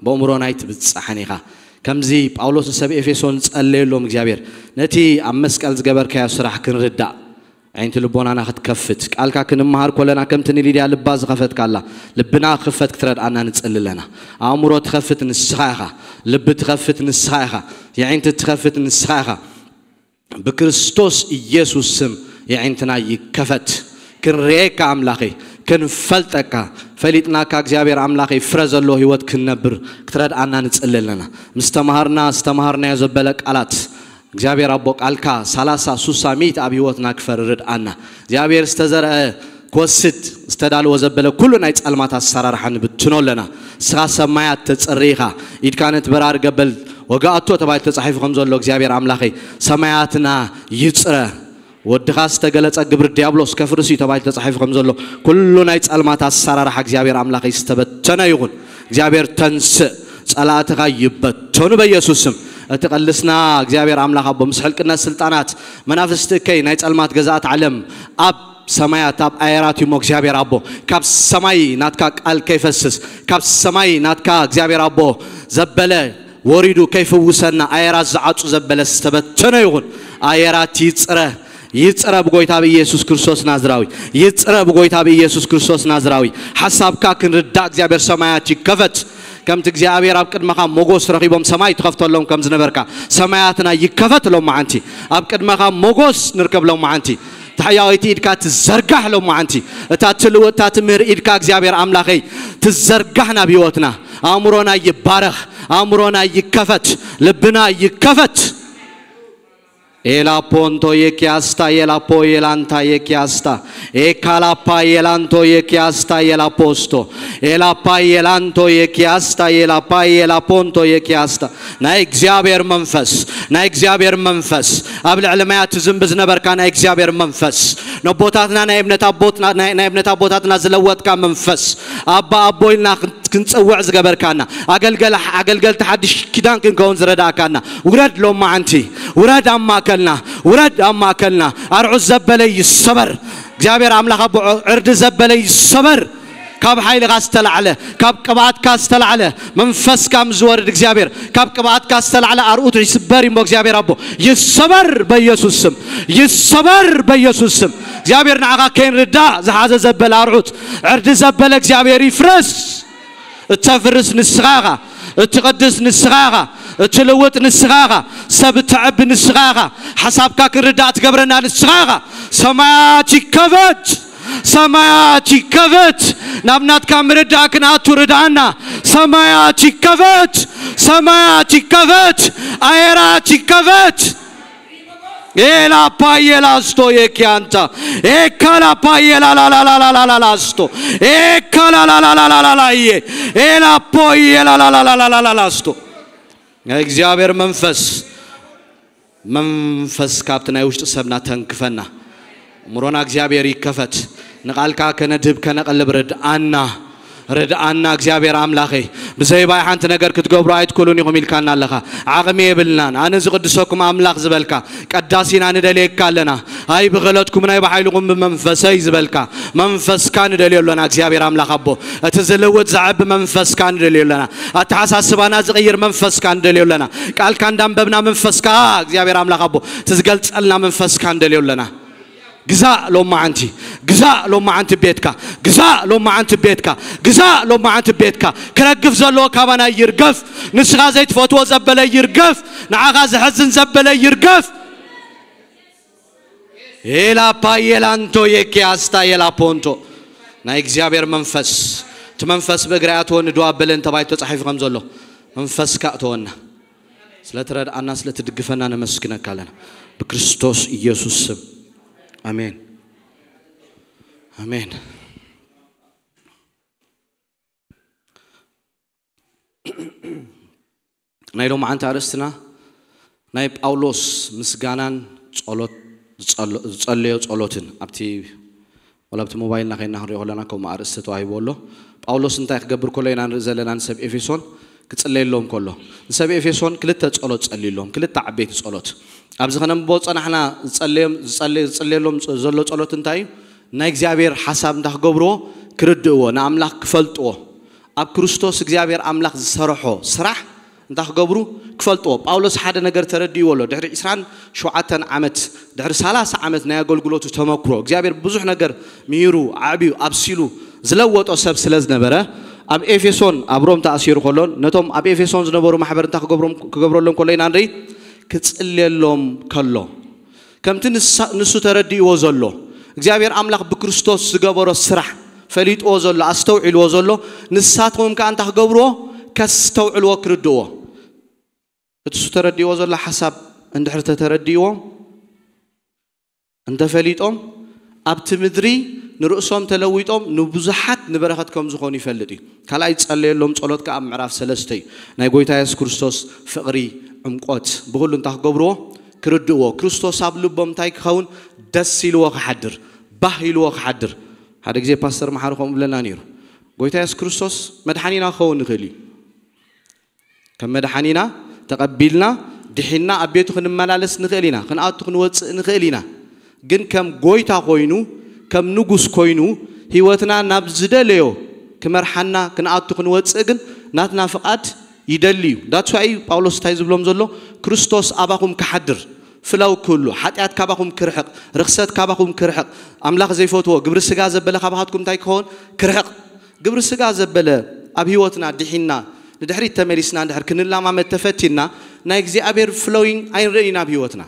ብእምሮና ኣይትብጻሕን ኢኻ። ከምዚ ጳውሎስ ንሰብ ኤፌሶን ዝጸለየሎም እግዚኣብሔር፣ ነቲ ኣብ መስቀል ዝገበርካዮ ስራሕ ክንርዳእ፣ ዓይንቲ ልቦናና ክትከፍት፣ ቃልካ ክንመሃር ኮለና ከምቲ ንሊድያ ልባ ዝኸፈትካላ፣ ልብና ክኸፈት ክትረድኣና ንጽሊ ኣለና። ኣእምሮ ትኸፍት ንስኻ ኢኻ፣ ልቢ ትኸፍት ንስኻ ኢኻ፣ የዒንቲ ትኸፍት ንስኻ ኢኻ። ብክርስቶስ ኢየሱስ ስም የዒንትና ይከፈት። ክንርኤካ ኣምላኸይ፣ ክንፈልጠካ፣ ፈሊጥናካ እግዚኣብሔር ኣምላኸይ፣ ፍረ ዘለዎ ህይወት ክንነብር ክትረድኣና ንጽሊ ኣለና። ምስ ተማሃርና፣ ዝተማሃርናዮ ዘበለ ቃላት እግዚኣብሔር ኣቦ፣ ቃልካ ሰላሳ፣ ሱሳ፣ ሚእቲ ኣብ ህይወትና ክፈሪ ርድኣና። እግዚኣብሔር ዝተዘርአ ክወስድ ዝተዳለወ ዘበለ ኩሉ ናይ ጸልማት ኣሰራርሓ ንብትኖ ኣለና። ንስኻ ሰማያት ተጽሪ ኢኻ፣ ኢድካ ነቲ በራሪ ገበል ወጋኣቶ ተባሂሉ ተጻሒፉ ከም ዘሎ እግዚኣብሔር ኣምላኸይ፣ ሰማያትና ይጽረ። ወድኻ ዝተገለጸ ግብሪ ዲያብሎስ ከፍርስ እዩ ተባሂሉ ተጻሒፉ ከም ዘሎ፣ ኩሉ ናይ ጸልማት ኣሰራርሓ እግዚኣብሔር ኣምላኸይ ዝተበተነ ይኹን። እግዚኣብሔር ተንስእ፣ ጸላእትኻ ይበተኑ በኢየሱስ ስም። እቲ ቀልስና እግዚኣብሔር ኣምላኽ ኣቦ፣ ምስ ሕልቅነት ስልጣናት መናፍስቲ እከይ ናይ ጸልማት ገዛእት ዓለም ኣብ ሰማያት ኣብ ኣየራት እዩሞ እግዚኣብሔር ኣቦ፣ ካብ ሰማይ ናትካ ቃል ከይፈስስ፣ ካብ ሰማይ ናትካ እግዚኣብሔር ኣቦ ዘበለ ወሪዱ ከይፍውሰና ኣየራት ዝዓጹ ዘበለ ዝተበተነ ይኹን። ኣየራት ይጽረ፣ ይጽረ ብጎይታ ብኢየሱስ ክርስቶስ ናዝራዊ፣ ይጽረ ብጎይታ ብኢየሱስ ክርስቶስ ናዝራዊ። ሓሳብካ ክንርዳእ እግዚኣብሔር ሰማያት ይከፈት። ከምቲ እግዚኣብሔር ኣብ ቅድመኻ ሞጎስ ረኺቦም ሰማይ ትኸፍተሎም ከም ዝነበርካ፣ ሰማያትና ይከፈት ሎም መዓንቲ። ኣብ ቅድመኻ ሞጎስ ንርከብ ሎም መዓንቲ። ታሕያወይቲ ኢድካ ትዘርጋሕ ሎም መዓንቲ። እታ ትልውጥ፣ እታ ትምህር ኢድካ እግዚኣብሔር ኣምላኸይ ትዘርጋሕ ናብ ህይወትና። ኣእምሮና ይባረኽ፣ ኣእምሮና ይከፈት፣ ልብና ይከፈት። ኤላፖንቶ የኪያስታ፣ ኤላፖ፣ ኤላንታ የኪያስታ፣ ኤካላፓ፣ ኤላንቶ የኪያስታ፣ ኤላፖስቶ፣ ኤላፓ፣ ኤላንቶ የኪያስታ፣ ኤላፓ፣ ኤላፖንቶ የኪያስታ። ናይ እግዚኣብሔር መንፈስ፣ ናይ እግዚኣብሔር መንፈስ፣ ኣብ ልዕሊ ማያት ዝንብ ዝነበርካ ናይ እግዚኣብሔር መንፈስ፣ ነቦታትና ናይ እምነት ኣቦትና፣ ናይ፣ ናይ እምነት ኣቦታትና ዝለወጥካ መንፈስ፣ ኣባ ኣቦ ኢልና ክንጽውዕ ዝገበርካና፣ ኣገልገል-፣ ኣገልገልቲ ሓድሽ ኪዳን ክንከውን ዝረዳእካና፣ ውረድ ሎም መዓንቲ፣ ውረድ ኣብ ማእከልና፣ ውረድ ኣብ ማእከልና። ኣርዑት ዘበለ ይሰበር። እግዚኣብሔር ኣምላኽ ኣቦ፣ ዕርዲ ዘበለ ይሰበር። ካብ ሓይልኻ ዝተላዕለ፣ ካብ ቅብኣትካ ዝተላዕለ፣ መንፈስካ ምስ ዝወርድ እግዚኣብሔር፣ ካብ ቅብኣትካ ዝተላዕለ ኣርዑት ይስበር እሞ እግዚኣብሔር ኣቦ፣ ይሰበር በኢየሱስ ስም፣ ይሰበር በኢየሱስ ስም። እግዚኣብሔር ንዓኻ ከይንርዳእ ዝሓዘ ዘበለ ኣርዑት፣ ዕርዲ ዘበለ እግዚኣብሔር ይፍረስ። እተፍርስ ንስኻ ኢኻ፣ እትቕድስ ንስኻ ኢኻ፣ እትልውጥ ንስኻ ኢኻ፣ ሰብ እተዕቢ ንስኻ ኢኻ፣ ሓሳብካ ክንርዳእ ትገብረና ንስኻ ኢኻ። ሰማያት ይከፈት፣ ሰማያት ይከፈት። ናብ ናትካ ምርዳእ ክንኣቱ ርድኣና። ሰማያት ይከፈት፣ ሰማያት ይከፈት፣ ኣየራት ይከፈት። ኤላ ፓየላ ስቶ የኪያንታ፣ ኤካላ ፓየላ ላላላላላላላ ስቶ፣ ኤካላ ላላላላላላየ፣ ኤላ ፖየላ ላላላላላላ ስቶ። ናይ እግዚኣብሔር መንፈስ፣ መንፈስ ካብቲ ናይ ውሽጢ ሰብና ተንክፈና። እምሮና እግዚኣብሔር ይከፈት። ንቓልካ ከነድህብ ከነቐልብ ርድኣና። ርድኣና እግዚኣብሔር ኣምላኸይ። ብዘይ ባይ ሓንቲ ነገር ክትገብሩ ኣይትክእሉን ኢኹም ኢልካና ኣለኻ። ዓቕሚ የብልናን። ኣነ ዝቕድሰኩም ኣምላኽ ዝበልካ፣ ቀዳሲና ንደልየካ ኣለና። ኣይ ብኽእለትኩም ናይ ብሓይልኹም ብመንፈሰይ ዝበልካ፣ መንፈስካ ንደልዮ ኣለና እግዚኣብሔር ኣምላኽ ኣቦ። እቲ ዝልውጥ ዘዕቢ መንፈስካ ንደልዮ ኣለና። ኣተሓሳስባና ዝቕይር መንፈስካ ንደልዮ ኣለና። ቃልካ እንዳንበብና መንፈስካ እግዚኣብሔር ኣምላኽ ኣቦ፣ እቲ ዝገልጸልና መንፈስካ ንደልዮ ኣለና። ግዛእ ሎማዓንቲ፣ ግዛእ ሎማዓንቲ ቤትካ፣ ግዛእ ሎማዓንቲ ቤትካ፣ ግዛእ ሎማዓንቲ ቤትካ። ክረግፍ ዘለዎ ካባና ይርገፍ። ንስኻ ዘይትፈትዎ ዘበለ ይርገፍ። ንዓኻ ዘሐዝን ዘበለ ይርገፍ። ኤላ ፓየላንቶ የኪያስታ ኤላ ፖንቶ። ናይ እግዚኣብሔር መንፈስ፣ እቲ መንፈስ ብእግሪ ኣትወኒ ድዋ በለን ተባሂሉ ተጻሒፉ ከም ዘሎ፣ መንፈስካ እተወና። ስለ ትረድኣና፣ ስለ ትድግፈና ነመስግነካ ኣለና። ብክርስቶስ ኢየሱስ ስም። ኣሜን። ኣሜን። ናይ ሎማዓንቲ ኣርእስትና ናይ ጳውሎስ ምስጋናን ጸሎት፣ ዝጸሎ-፣ ዝጸለዮ ጸሎትን ኣብቲ፣ ወላ ኣብቲ ሞባይልና ኸይና ክንሪኦ ከለና ከምኡ ኣርእስቲ ተዋሂብዎ ኣሎ። ጳውሎስ እንታይ ክገብር ከሎ ኢና ንርኢ ዘለና፣ ንሰብ ኤፌሶን ክጽለየሎም ከሎ። ንሰብ ኤፌሶን ክልተ ጸሎት ጸልዩሎም፣ ክልተ ዓበይቲ ጸሎት። ኣብዚ ኸነንብቦ ጸናሕና ዝጸለዮም፣ ዝጸለ-፣ ዝጽለየሎም ጸ-፣ ዘሎ ጸሎት እንታይ እዩ? ናይ እግዚኣብሔር ሓሳብ እንታይ ክገብርዎ? ክርድእዎ፣ ንኣምላኽ ክፈልጥዎ። ኣብ ክርስቶስ እግዚኣብሔር ኣምላኽ ዝሰርሖ ስራሕ እንታይ ክገብሩ ክፈልጥዎ። ጳውሎስ ሓደ ነገር ተረዲእዎ ኣሎ። ድሕሪ ዕስራን ሸውዓተን ዓመት፣ ድሕሪ ሰላሳ ዓመት ናይ ኣገልግሎቱ ተመክሮ እግዚኣብሔር ብዙሕ ነገር ምሂሩ፣ ዓዕብዩ፣ ኣብሲሉ ዝለወጦ ሰብ ስለ ዝነበረ ኣብ ኤፌሶን፣ ኣብ ሮም ተኣሲሩ ከሎን ነቶም ኣብ ኤፌሶን ዝነበሩ ማሕበር እንታይ ክገብሮም ክገብረሎም ከሎ ኢና ንርኢ። ክጽልየሎም ከሎ ከምቲ ንሳ- ንሱ ተረዲእዎ ዘሎ እግዚኣብሔር ኣምላኽ ብክርስቶስ ዝገበሮ ስራሕ ፈሊጥዎ ዘሎ ኣስተውዒልዎ ዘሎ ንሳቶም ከዓ እንታይ ክገብርዎ ከስተውዕልዎ ክርድእዎ እቲ እሱ ተረዲእዎ ዘሎ ሓሳብ እንድሕር ተተረዲእዎም እንተፈሊጦም ኣብቲ ምድሪ ንርእሶም ተለዊጦም ንብዙሓት ንበረኸት ከም ዝኾኑ ይፈልጥ እዩ። ካልኣይ ዝጸለየሎም ጸሎት ከዓ ኣብ ምዕራፍ ሰለስተ እዩ። ናይ ጎይታ የሱስ ክርስቶስ ፍቕሪ ዕምቆት ብኹሉ እንታይ ክገብርዎ ክርድእዎ ክርስቶስ ኣብ ልቦም እንታይ ክኸውን ደስ ኢልዎ ክሓድር ባህ ኢልዎ ክሓድር ሓደ ግዜ ፓስተር መሓሪ ከምኡ ብለና ነይሩ። ጎይታ የሱስ ክርስቶስ መድሓኒና ክኸውን ይኽእል እዩ። ከም መድሓኒና ተቐቢልና ድሒና ኣብ ቤቱ ክንመላለስ ንኽእል ኢና፣ ክንኣቱ ክንወፅእ ንኽእል ኢና። ግን ከም ጎይታ ኮይኑ ከም ንጉስ ኮይኑ ህይወትና ናብ ዝደለዮ ክመርሓና ክንኣቱ ክንወፅእ ግን ናትና ፍቓድ ይደሊ እዩ። ዳትስ ዋይ ጳውሎስ እንታይ ዝብሎም ዘሎ ክርስቶስ ኣባኹም ክሓድር ፍለው ክህሉ ሓጢኣት ካባኹም ክርሕቕ ርኽሰት ካባኹም ክርሕቕ ኣምላኽ ዘይፈትዎ ግብሪ ስጋ ዘበለ ካባኻትኩም እንታይ ክኸውን ክርሕቕ ግብሪ ስጋ ዘበለ ኣብ ህይወትና ድሒና ንድሕሪት ተመሊስና እንድሕር ክንላማመድ ተፈቲንና ናይ እግዚኣብሔር ፍሎዊንግ ኣይንርእይን ኣብ ህይወትና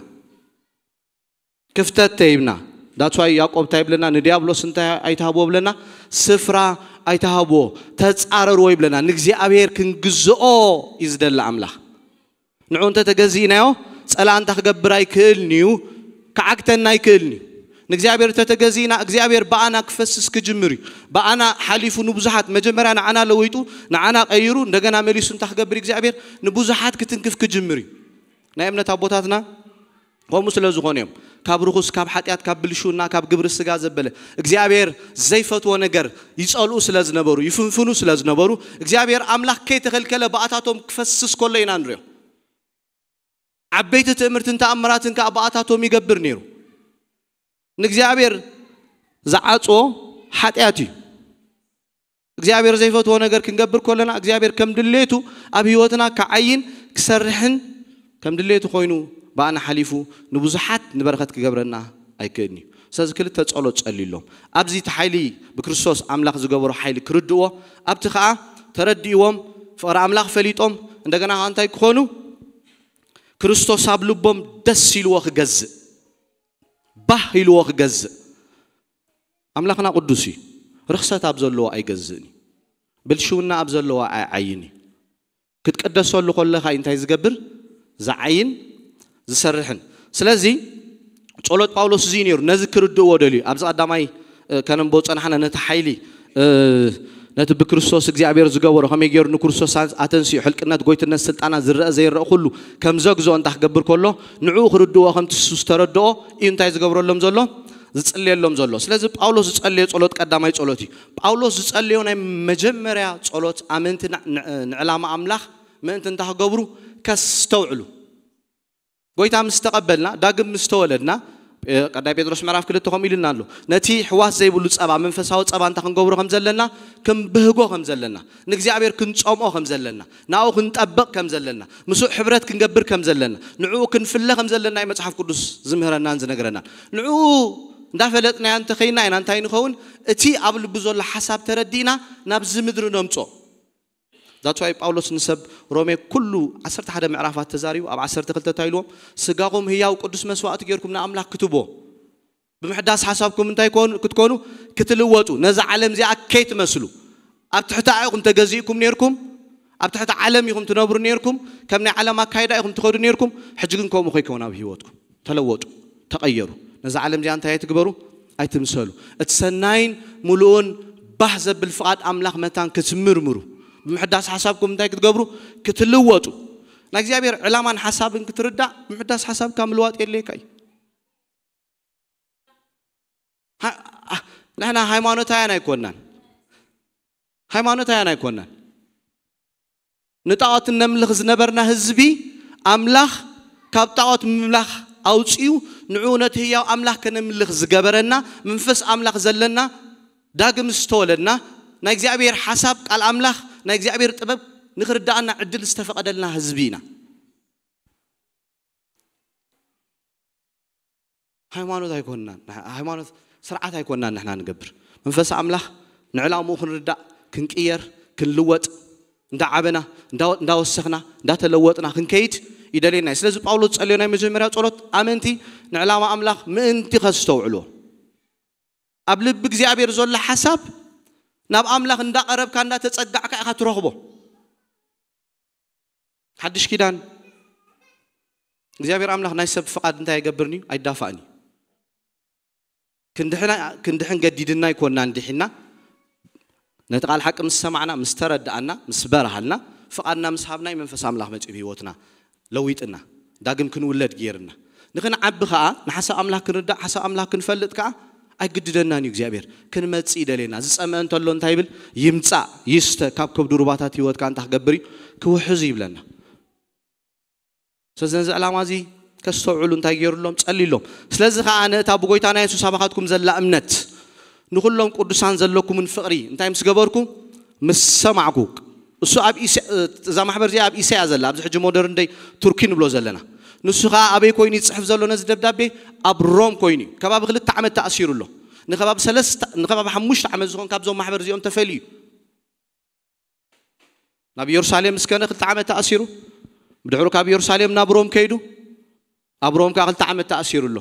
ክፍተት ተሂብና that's why ያዕቆብ እንታይ ይብለና ንዲያብሎስ እንታይ ኣይትሃብዎ ብለና ስፍራ ኣይትሃብዎ ተፃረርዎ ይብለና ንእግዚኣብሔር ክንግዝኦ እዩ ዝደሊ ኣምላኽ ንዑ እንተ ተገዚእናዮ ጸላእ እንታ ክገብር ኣይክእልን እዩ ክዓግተና ኣይክእልን እዩ ንእግዚኣብሔር እንተ ተገዚእና እግዚኣብሔር ብኣና ክፈስስ ክጅምር እዩ ብኣና ሓሊፉ ንብዙሓት መጀመርያ ንዓና ለዊጡ ንዓና ቀይሩ እንደገና መሊሱ እንታ ክገብር እግዚኣብሔር ንብዙሓት ክትንክፍ ክጅምር እዩ ናይ እምነት ኣቦታትና ከምኡ ስለ ዝኾኑ እዮም ካብ ርኹስ ካብ ሓጢኣት ካብ ብልሽውና ካብ ግብሪ ስጋ ዘበለ እግዚኣብሔር ዘይፈትዎ ነገር ይጸልኡ ስለ ዝነበሩ ይፍንፍኑ ስለ ዝነበሩ እግዚኣብሔር ኣምላኽ ከይተኸልከለ ብኣታቶም ክፈስስ ከሎ ኢና ንሪኦ ዓበይቲ ትእምርትን ተኣምራትን ከዓ ብኣታቶም ይገብር ነይሩ ንእግዚኣብሔር ዝዓፅዎ ሓጢኣት እዩ እግዚኣብሔር ዘይፈትዎ ነገር ክንገብር ከለና እግዚኣብሔር ከም ድሌቱ ኣብ ህይወትና ክዓይን ክሰርሕን ከም ድሌቱ ኮይኑ ብኣና ሓሊፉ ንብዙሓት ንበረኸት ክገብረና ኣይክእልን እዩ ስለዚ ክልተ ጸሎት ጸልሎም ኣብዚ እቲ ሓይሊ ብክርስቶስ ኣምላኽ ዝገበሮ ሓይሊ ክርድእዎ ኣብቲ ከዓ ተረዲእዎም ፍቕሪ ኣምላኽ ፈሊጦም እንደገና ከዓ እንታይ ክኾኑ ክርስቶስ ኣብ ልቦም ደስ ኢልዎ ክገዝእ ባህ ኢልዎ ክገዝእ ኣምላኽና ቅዱስ እዩ ርኽሰት ኣብ ዘለዎ ኣይገዝእን እዩ ብልሽውና ኣብ ዘለዋ ኣይዓይን እዩ ክትቅደሰሉ ከለኻ እንታይ ዝገብር ዝዓይን ዝሰርሕን ስለዚ ጸሎት ጳውሎስ እዚ ነይሩ ነዚ ክርድእዎ ደልዩ ኣብዚ ቀዳማይ ከነንቦ ጸናሕና ነቲ ሓይሊ ነቲ ብክርስቶስ እግዚኣብሔር ዝገበሮ ከመይ ገይሩ ንክርስቶስ ኣተንስኡ ሕልቅነት ጎይትነት ስልጣናት ዝረአ ዘይረአ ኩሉ ከም ዘግዝኦ እንታ ክገብር ከሎ ንዕኡ ክርድእዎ ከምቲ ሱስ ተረድኦ እዩ እንታይ ዝገብረሎም ዘሎ ዝጽልየሎም ዘሎ ስለዚ ጳውሎስ ዝጸለዮ ጸሎት ቀዳማይ ጸሎት እዩ ጳውሎስ ዝጸለዮ ናይ መጀመርያ ጸሎት ኣመንቲ ንዕላማ ኣምላኽ ምእንቲ እንታ ክገብሩ ከስተውዕሉ ጎይታ ምስ ተቐበልና ዳግም ምስ ተወለድና ቀዳይ ጴጥሮስ ምዕራፍ ክልተ ከምኡ ኢሉና ኣሎ ነቲ ሕዋስ ዘይብሉ ጸባ መንፈሳዊ ጸባ እንታ ክንገብሮ ከም ዘለና ክንብህጎ ከም ዘለና ንእግዚኣብሔር ክንጸምኦ ከም ዘለና ናኡ ክንጠብቕ ከም ዘለና ምስኡ ሕብረት ክንገብር ከም ዘለና ንዕኡ ክንፍለ ከም ዘለና እዩ መጽሓፍ ቅዱስ ዝምህረናን ዝነግረናን ንዕኡ እንዳፈለጥናዮ እንተኸይና ኢና እንታይ ንኸውን እቲ ኣብ ልቡ ዘሎ ሓሳብ ተረዲእና ናብዚ ምድሪ ነምጾ ዛትዋይ ጳውሎስ ንሰብ ሮሜ ኩሉ ዓሰርተ ሓደ ምዕራፋት ተዛሪቡ ኣብ ዓሰርተ ክልተ እንታይ ኢልዎም ስጋኹም ህያው ቅዱስ መስዋእቲ ጌርኩም ንኣምላኽ ክትቦ ብምሕዳስ ሓሳብኩም እንታይ ክትኮኑ ክትልወጡ ነዛ ዓለም እዚኣ ከይትመስሉ ኣብ ትሕቲ ኢኹም ተገዚእኩም ነርኩም ኣብ ትሕቲ ዓለም ኢኹም ትነብሩ ነርኩም ከም ናይ ዓለም ኣካይዳ ኢኹም ትኸዱ ነርኩም ሕጂ ግን ከምኡ ከይከውን ኣብ ህይወትኩም ተለወጡ ተቐየሩ ነዛ ዓለም እዚኣ እንታይ ኣይትግበሩ ኣይትምሰሉ እቲ ሰናይን ምሉኡን ባህ ዘብል ፍቓድ ኣምላኽ መታን ክትምርምሩ ብምሕዳስ ሓሳብኩም እንታይ ክትገብሩ ክትልወጡ ናይ እግዚኣብሔር ዕላማን ሓሳብን ክትርዳእ ብምሕዳስ ሓሳብካ ምልዋጥ የድልየካ እዩ ንሕና ሃይማኖታውያን ኣይኮናን ሃይማኖታውያን ኣይኮናን ንጣዖት እነምልኽ ዝነበርና ህዝቢ ኣምላኽ ካብ ጣዖት ምምላኽ ኣውፅኡ ንዕኡ ነቲ ህያው ኣምላኽ ከነምልኽ ዝገበረና መንፈስ ኣምላኽ ዘለና ዳግም ዝተወለድና ናይ እግዚኣብሔር ሓሳብ ቃል ኣምላኽ ናይ እግዚኣብሔር ጥበብ ንኽርዳኣና ዕድል ዝተፈቐደልና ህዝቢ ኢና። ሃይማኖት ኣይኮንናን። ሃይማኖት ስርዓት ኣይኮንናን ንሕና ንገብር። መንፈስ ኣምላኽ ንዕላምኡ ክንርዳእ፣ ክንቅየር፣ ክንልወጥ፣ እንዳዓበና፣ እንዳ-፣ እንዳወሰኽና፣ እንዳተለወጥና ክንከይድ ይደልየና እዩ። ስለዚ ጳውሎስ ጸልዮ ናይ መጀመርያ ጸሎት ኣመንቲ ንዕላማ ኣምላኽ ምእንቲ ከስተውዕልዎ። ኣብ ልቢ እግዚኣብሔር ዘሎ ሓሳብ ናብ ኣምላኽ እንዳቐረብካ እንዳተጸጋዕካ ኢኻ ትረኽቦ። ሓድሽ ኪዳን እግዚኣብሔር ኣምላኽ ናይ ሰብ ፍቓድ እንታይ ኣይገብርን እዩ? ኣይዳፋእን እዩ። ክንድሕና-፣ ክንድሕን ገዲድና ኣይኮንና እንዲሒና። ነቲ ቃል ሓቂ ምስ ሰማዕና፣ ምስ ተረዳኣና፣ ምስ በርሃልና፣ ፍቓድና ምስ ሃብና እዩ መንፈስ ኣምላኽ መጺኡ ብህይወትና ለዊጥና። ዳግም ክንውለድ ገይርና። ንኽንዓቢ ከኣ፣ ንሓሳብ ኣምላኽ ክንርዳእ፣ ሓሳብ ኣምላኽ ክንፈልጥ ከኣ ኣይግድደናን እዩ እግዚኣብሔር። ክንመጽእ ይደልየና። ዝጸመአ እንተሎ እንታይ ይብል? ይምጻእ፣ ይስተ፣ ካብ ከብዱ ሩባታት ህይወት ከኣ እንታይ ክገብር እዩ? ክውሕዝ እዩ ይብለና። ስለዚ ነዚ ዕላማ እዚ ከስተውዕሉ እንታይ ገይሩሎም? ጸልዩሎም። ስለዚ ከኣ ነታ ብጎይታና የሱስ ኣባኻትኩም ዘላ እምነት፣ ንኹሎም ቅዱሳን ዘለኩምን ፍቕሪ እንታይ ምስ ገበርኩ? ምስ ሰማዕኩ። እሱ ኣብ ኢስያ-፣ እዛ ማሕበር እዚኣ ኣብ ኢስያ ዘላ፣ ኣብዚ ሕጂ ሞደርን ደይ ቱርኪ ንብሎ ዘለና። ንሱ ከኣ ኣበይ ኮይኑ ይጽሕፍ ዘሎ ነዚ ደብዳቤ? ኣብ ሮም ኮይኑ እዩ። ከባቢ ክልተ ዓመት ተኣሲሩ ኣሎ። ንከባቢ ሰለስተ፣ ንከባቢ ሓሙሽተ ዓመት ዝኾን ካብዞም ማሕበር እዚኦም ተፈልዩ። ናብ ኢየሩሳሌም ምስ ከደ ክልተ ዓመት ተኣሲሩ። ብድሕሩ ካብ ኢየሩሳሌም ናብ ሮም ከይዱ፣ ኣብ ሮም ከኣ ክልተ ዓመት ተኣሲሩ ኣሎ።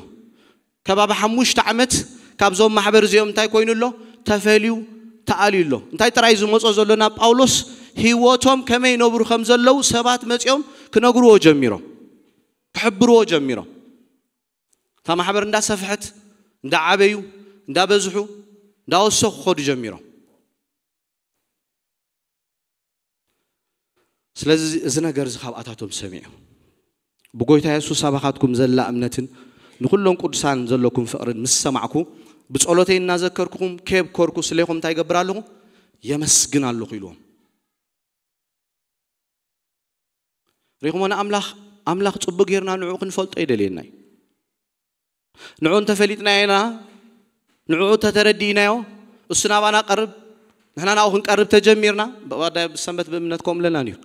ከባቢ ሓሙሽተ ዓመት ካብዞም ማሕበር እዚኦም እንታይ ኮይኑ ኣሎ? ተፈልዩ፣ ተኣልዩ ኣሎ። እንታይ ጥራይ ዝመጾ ዘሎ ናብ ጳውሎስ? ህይወቶም ከመይ ይነብሩ ከም ዘለዉ ሰባት መጺኦም ክነግርዎ ጀሚሮም፣ ክሕብርዎ ጀሚሮም። እታ ማሕበር እንዳሰፍሐት፣ እንዳዓበዩ፣ እንዳበዝሑ፣ እንዳወሰኹ ክኸዱ ጀሚሮም። ስለዚ እዚ ነገር እዚ ካብኣታቶም ሰሚዑ፣ ብጎይታ የሱስ ኣባኻትኩም ዘላ እምነትን ንኹሎም ቅዱሳን ዘለኩም ፍቕርን ምስ ሰማዕኩ፣ ብጸሎተይ እናዘከርኩኹም፣ ከየብከርኩ ስሌኹም እንታይ ይገብር ኣለኹ? የመስግን ኣለኹ ኢልዎም። ሪኹሞ ንኣምላኽ፣ ኣምላኽ ጽቡቕ ጌርና ንዕኡ ክንፈልጦ ይደልየና እዩ። ንዕኡ እንተፈሊጥናዮ ኢና፣ ንዕኡ እንተተረዲእናዮ፣ እሱ ናባና ቀርብ፣ ንሕና ናብኡ ክንቀርብ ተጀሚርና፣ ብቐዳይ ብሰንበት ብእምነት ከምኡ ኣለና ነይሩ።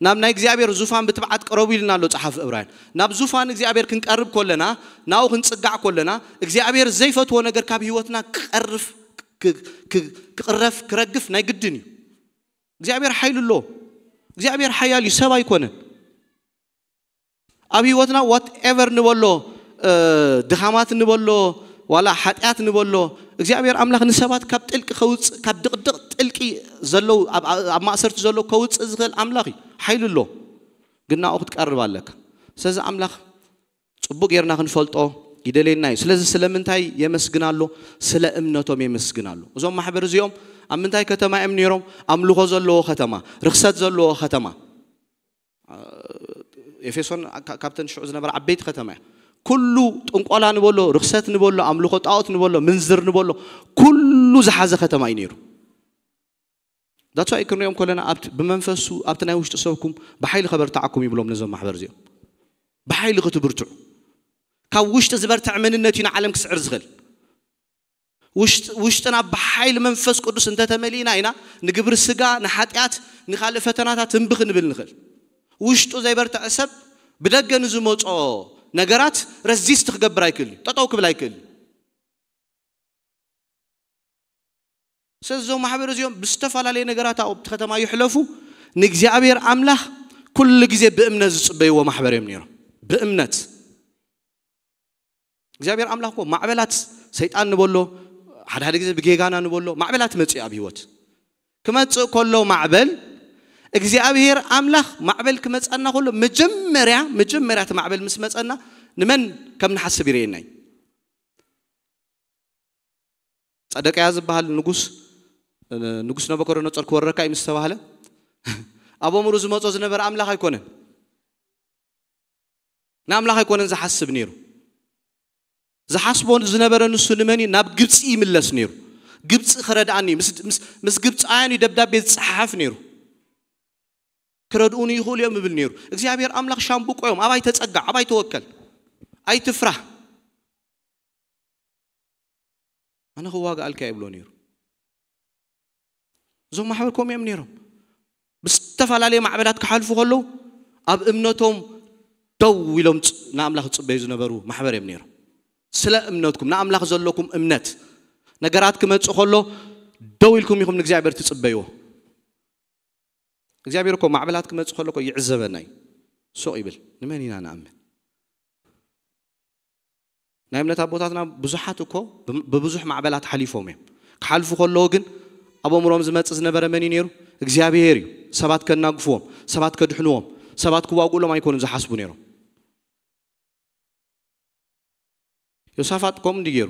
ናብ ናይ እግዚኣብሔር ዙፋን ብትብዓት ቅረቡ ኢልና ኣሎ ጸሓፊ ዕብራውያን። ናብ ዙፋን እግዚኣብሔር ክንቀርብ ከለና፣ ናብኡ ክንጽጋዕ ከለና፣ እግዚኣብሔር ዘይፈትዎ ነገር ካብ ህይወትና ክቐርፍ፣ ክ-፣ ክ-፣ ክቕረፍ፣ ክረግፍ ናይ ግድን እዩ። እግዚኣብሔር ሓይሊ ኣሎ። እግዚኣብሔር ሓያል እዩ፣ ሰብ ኣይኮነን። ኣብ ህይወትና ዋትኤቨር ንበሎ፣ እ፣ ድኻማት ንበሎ፣ ዋላ ሓጢኣት ንበሎ፣ እግዚኣብሔር ኣምላኽ ንሰባት ካብ ጥልቂ ከውጽእ፣ ካብ ድቕድቕ ጥልቂ ዘለዉ፣ ኣብ፣ ኣብ ማእሰርቲ ዘሎ ከውጽእ ዝኽእል ኣምላኽ እዩ። ሓይሊ ኣሎ። ግን ናብኡ ክትቀርብ ኣለካ። ስለዚ ኣምላኽ ጽቡቕ ጌርና ክንፈልጦ ይደልየና እዩ። ስለዚ ስለምንታይ የመስግን ኣሎ? ስለ እምነቶም የመስግን ኣሎ። እዞም ማሕበር እዚኦም ኣብ ምንታይ ከተማ እዮም ነይሮም? ኣምልኾ ዘለዎ ከተማ፣ ርኽሰት ዘለዎ ከተማ። ኤፌሶን ካ-፣ ካብተን ሽዑ ዝነበራ ዓበይቲ ከተማ እያ። ኩሉ ጥንቆላ ንበሎ፣ ርኽሰት ንበሎ፣ ኣምልኾ ጣዖት ንበሎ፣ ምንዝር ንበሎ፣ ኩሉ ዝሓዘ ከተማ እዩ ነይሩ። That's why ክንሪኦም ከለና ኣብቲ፣ ብመንፈሱ ኣብቲ ናይ ውሽጢ ሰብኩም ብሓይሊ ከበርትዓኩም ይብሎም ነዞም ማሕበር እዚኦም። ብሓይሊ ክትብርትዑ። ካብ ውሽጢ ዝበርትዕ መንነት እዩ ንዓለም ክስዕር ዝኽእል። ውሽጥ-፣ ውሽጥና ብሓይሊ መንፈስ ቅዱስ እንተተመሊእና ኢና ንግብሪ ስጋ፣ ንሓጢኣት፣ ንኻልእ ፈተናታት እምቢ ክንብል ንኽእል። ውሽጡ ዘይበርትዐ ሰብ ብደገ ንዝመጾ ነገራት ረዚስት ክገብር ኣይክእል እዩ። ጠጠው ክብል ኣይክእል እዩ። ስለዚ እዞም ማሕበር እዚኦም ብዝተፈላለየ ነገራት ኣብቲ ከተማ ይሕለፉ፣ ንእግዚኣብሔር ኣምላኽ ኩሉ ግዜ ብእምነት ዝጽበይዎ ማሕበር እዮም ነይሮም። ብእምነት እግዚኣብሔር ኣምላኽ እኮ ማዕበላት ሰይጣን ንበሎ፣ ሓደ ሓደ ግዜ ብጌጋና ንበሎ፣ ማዕበላት መጽእ ኣብ ህይወት ክመጽእ ከሎ ማዕበል እግዚኣብሔር ኣምላኽ ማዕበል ክመጸና ከሎ መጀመርያ፣ መጀመርያ እቲ ማዕበል ምስ መጸና ንመን ከም ንሓስብ ይርእየና እዩ። ጸደቅያ ዝበሃል ንጉስ፣ ንጉስ ነቡከደነጾር ክወረካ እዩ ምስ ተባህለ፣ ኣብ ኣእምሮ ዝመጾ ዝነበረ ኣምላኽ ኣይኮነን። ንኣምላኽ ኣይኮነን ዝሓስብ ነይሩ። ዝሓስቦ ዝነበረ ንሱ ንመን እዩ? ናብ ግብጺ ይምለስ ነይሩ። ግብጺ ክረድኣኒ፣ ምስ፣ ምስ፣ ምስ ግብጻውያን እዩ ደብዳቤ ዝጸሓሓፍ ነይሩ። ክረድኡኒ ይኽእሉ እዮም ይብል ነይሩ። እግዚኣብሔር ኣምላኽ ሻምብቆ እዮም፣ ኣባይ ተጸጋዕ፣ ኣባይ ተወከል፣ ኣይትፍራህ፣ ኣነ ክዋግኣልካ ይብሎ ነይሩ። እዞም ማሕበር ከምኡ እዮም ነይሮም። ብዝተፈላለየ ማዕበላት ክሓልፉ ከለዉ ኣብ እምነቶም ደው ኢሎም ንኣምላኽ ዝጽበዩ ዝነበሩ ማሕበር እዮም ነይሮም። ስለ እምነትኩም ንኣምላኽ ዘለኩም እምነት ነገራት ክመጽእ ከሎ ደው ኢልኩም ኢኹም ንእግዚኣብሔር ትጽበይዎ። እግዚኣብሔር እኮ ማዕበላት ክመጽእ ከሎ እኮ ይዕዘበና እዩ። ሶቕ ይብል። ንመን ኢና ንኣምን? ናይ እምነት ኣቦታትና ብዙሓት እኮ ብብዙሕ ማዕበላት ሓሊፎም እዮም። ክሓልፉ ከለዉ ግን ኣብ ኣእምሮም ዝመጽእ ዝነበረ መን እዩ ነይሩ? እግዚኣብሔር እዩ። ሰባት ከናግፍዎም፣ ሰባት ከድሕንዎም፣ ሰባት ክዋግእሎም ኣይኮኑን ዝሓስቡ ነይሮም። ዮሳፋጥ ከምኡ እንዲ ገይሩ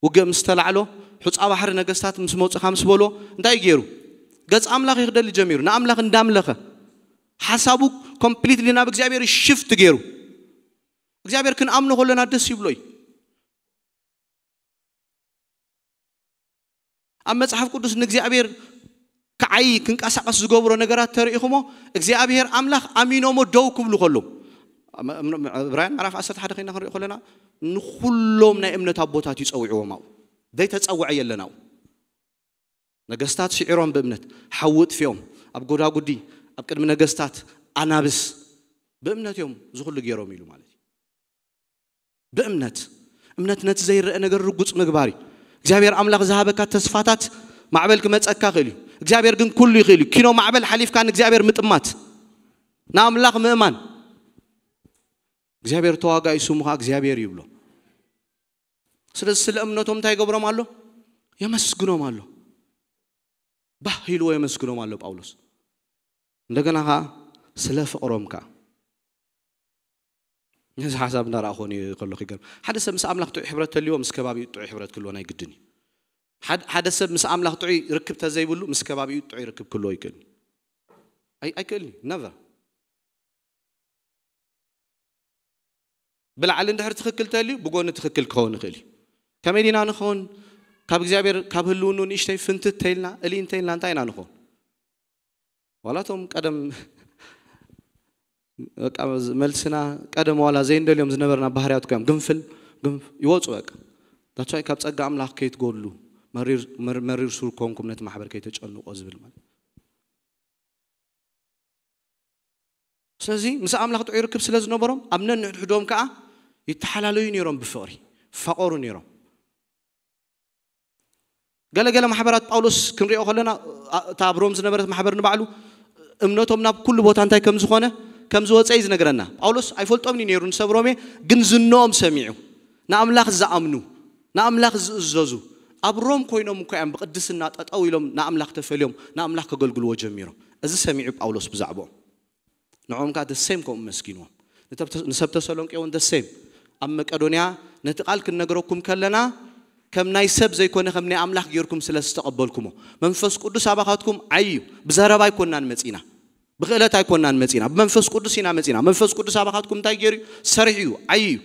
ውግእ ምስ ተላዕሎ፣ ሑፃ ባሕሪ ነገስታት ምስ መውፅኻ ምስ በልዎ እንታይ ገይሩ? ገጽ ኣምላኽ ይክደሊ ጀሚሩ። ንኣምላኽ እንዳምለኸ ሓሳቡ ኮምፕሊትሊ ናብ እግዚኣብሔር ሽፍት ገይሩ። እግዚኣብሔር ክንኣምኖ ከለና ደስ ይብሎ እዩ። ኣብ መጽሓፍ ቅዱስ ንእግዚኣብሔር ክዓይ ክንቀሳቀስ ዝገብሮ ነገራት ተሪኢኹሞ እግዚኣብሔር ኣምላኽ ኣሚኖሞ ደው ክብሉ ከሎ ዕብራውያን ምዕራፍ ዓሰርተ ሓደ ኮይና ክንሪኦ ከለና ንኩሎም ናይ እምነት ኣቦታት ይጸውዕዎም ኣብኡ ዘይተጸውዐ የለን ኣብኡ ነገስታት ስዒሮም ብእምነት ሓዊ ጥፊኦም ኣብ ጎዳጉዲ ኣብ ቅድሚ ነገስታት ኣናብስ ብእምነት እዮም ዝኩሉ ገይሮም ኢሉ ማለት እዩ ብእምነት እምነት ነቲ ዘይረአ ነገር ርጉፅ ምግባር እዩ እግዚኣብሔር ኣምላኽ ዝሃበካ ተስፋታት ማዕበል ክመፀካ ክእል እዩ እግዚኣብሔር ግን ኩሉ ይኽእል እዩ ኪኖ ማዕበል ሓሊፍካ ንእግዚኣብሔር ምጥማት ንኣምላኽ ምእማን እግዚኣብሔር ተዋጋኢ ስሙ ከዓ እግዚኣብሔር ይብሎ ስለዚ ስለ እምነቶም እንታይ ይገብሮም ኣሎ የመስግኖም ኣሎ ባህ ኢልዎ የመስግኖም ኣሎ ጳውሎስ እንደገና ከዓ ስለ ፍቕሮም ከዓ ነዚ ሓሳብ እንዳረኣኹ ከለኹ ይገርም ሓደ ሰብ ምስ ኣምላኽ ጥዑይ ሕብረት ተልዎ ምስ ከባቢኡ ጥዑይ ሕብረት ክልዎ ናይ ግድን እዩ ሓደ ሰብ ምስ ኣምላኽ ጥዑይ ርክብ ተዘይብሉ ምስ ከባቢኡ ጥዑይ ርክብ ክልዎ ይክእል ኣይክእልን ነቨር ብላዕሊ እንድሕር ትኽክል ተልዩ ብጎኒ ትኽክል ክኸውን ይኽእል እዩ ከመይ ዲና ንኸውን ካብ እግዚኣብሔር ካብ ህልውኑ ንእሽተይ ፍንትት ተይልና እሊ እንተይልና እንታይ ኢና ንኸውን ዋላቶም ቀደም መልስና ቀደም ዋላ ዘይንደልዮም ዝነበርና ባህርያት ኮዮም ግንፍል ይወፁ በቃ that's why ካብ ፀጋ ኣምላኽ ከይትጎድሉ መሪር ሱር ኮንኩም ነቲ ማሕበር ከይተጨንቆ ዝብል ማለት ስለዚ ምስ ኣምላኽ ጥዑይ ርክብ ስለ ዝነበሮም ኣብ ነንሕድሕዶም ከዓ ይተሓላለዩ ነይሮም ብፍቕሪ ይፋቐሩ ነይሮም ገለገለ ማሕበራት ጳውሎስ ክንሪኦ ከለና እታ ኣብ ሮም ዝነበረት ማሕበር ንባዕሉ እምነቶም ናብ ኩሉ ቦታ እንታይ ከም ዝኾነ ከም ዝወፀ እዩ ዝነግረና ጳውሎስ ኣይፈልጦምን እዩ ነይሩ ንሰብ ሮሜ ግን ዝንኦም ሰሚዑ ንኣምላኽ ዝኣምኑ ንኣምላኽ ዝእዘዙ ኣብ ሮም ኮይኖም እኮ እዮም ብቅድስና ጠጠው ኢሎም ንኣምላኽ ተፈልዮም ንኣምላኽ ከገልግልዎ ጀሚሮም እዚ ሰሚዑ ጳውሎስ ብዛዕባኦም ንዖም ከዓ ደሴም ከምኡ መስጊንዎም ንሰብ ተሰሎንቄ እውን ደሴም ኣብ መቀዶንያ ነቲ ቃል ክንነግረኩም ከለና ከም ናይ ሰብ ዘይኮነ ከም ናይ ኣምላኽ ጌርኩም ስለ ዝተቐበልኩሞ መንፈስ ቅዱስ ኣባኻትኩም ዓይ እዩ ብዘረባ ኣይኮናን መጺና ብክእለት ኣይኮናን መጺና ብመንፈስ ቅዱስ ኢና መጺና መንፈስ ቅዱስ ኣባኻትኩም እንታይ ገይሩ እዩ ሰሪሑ እዩ ዓይ እዩ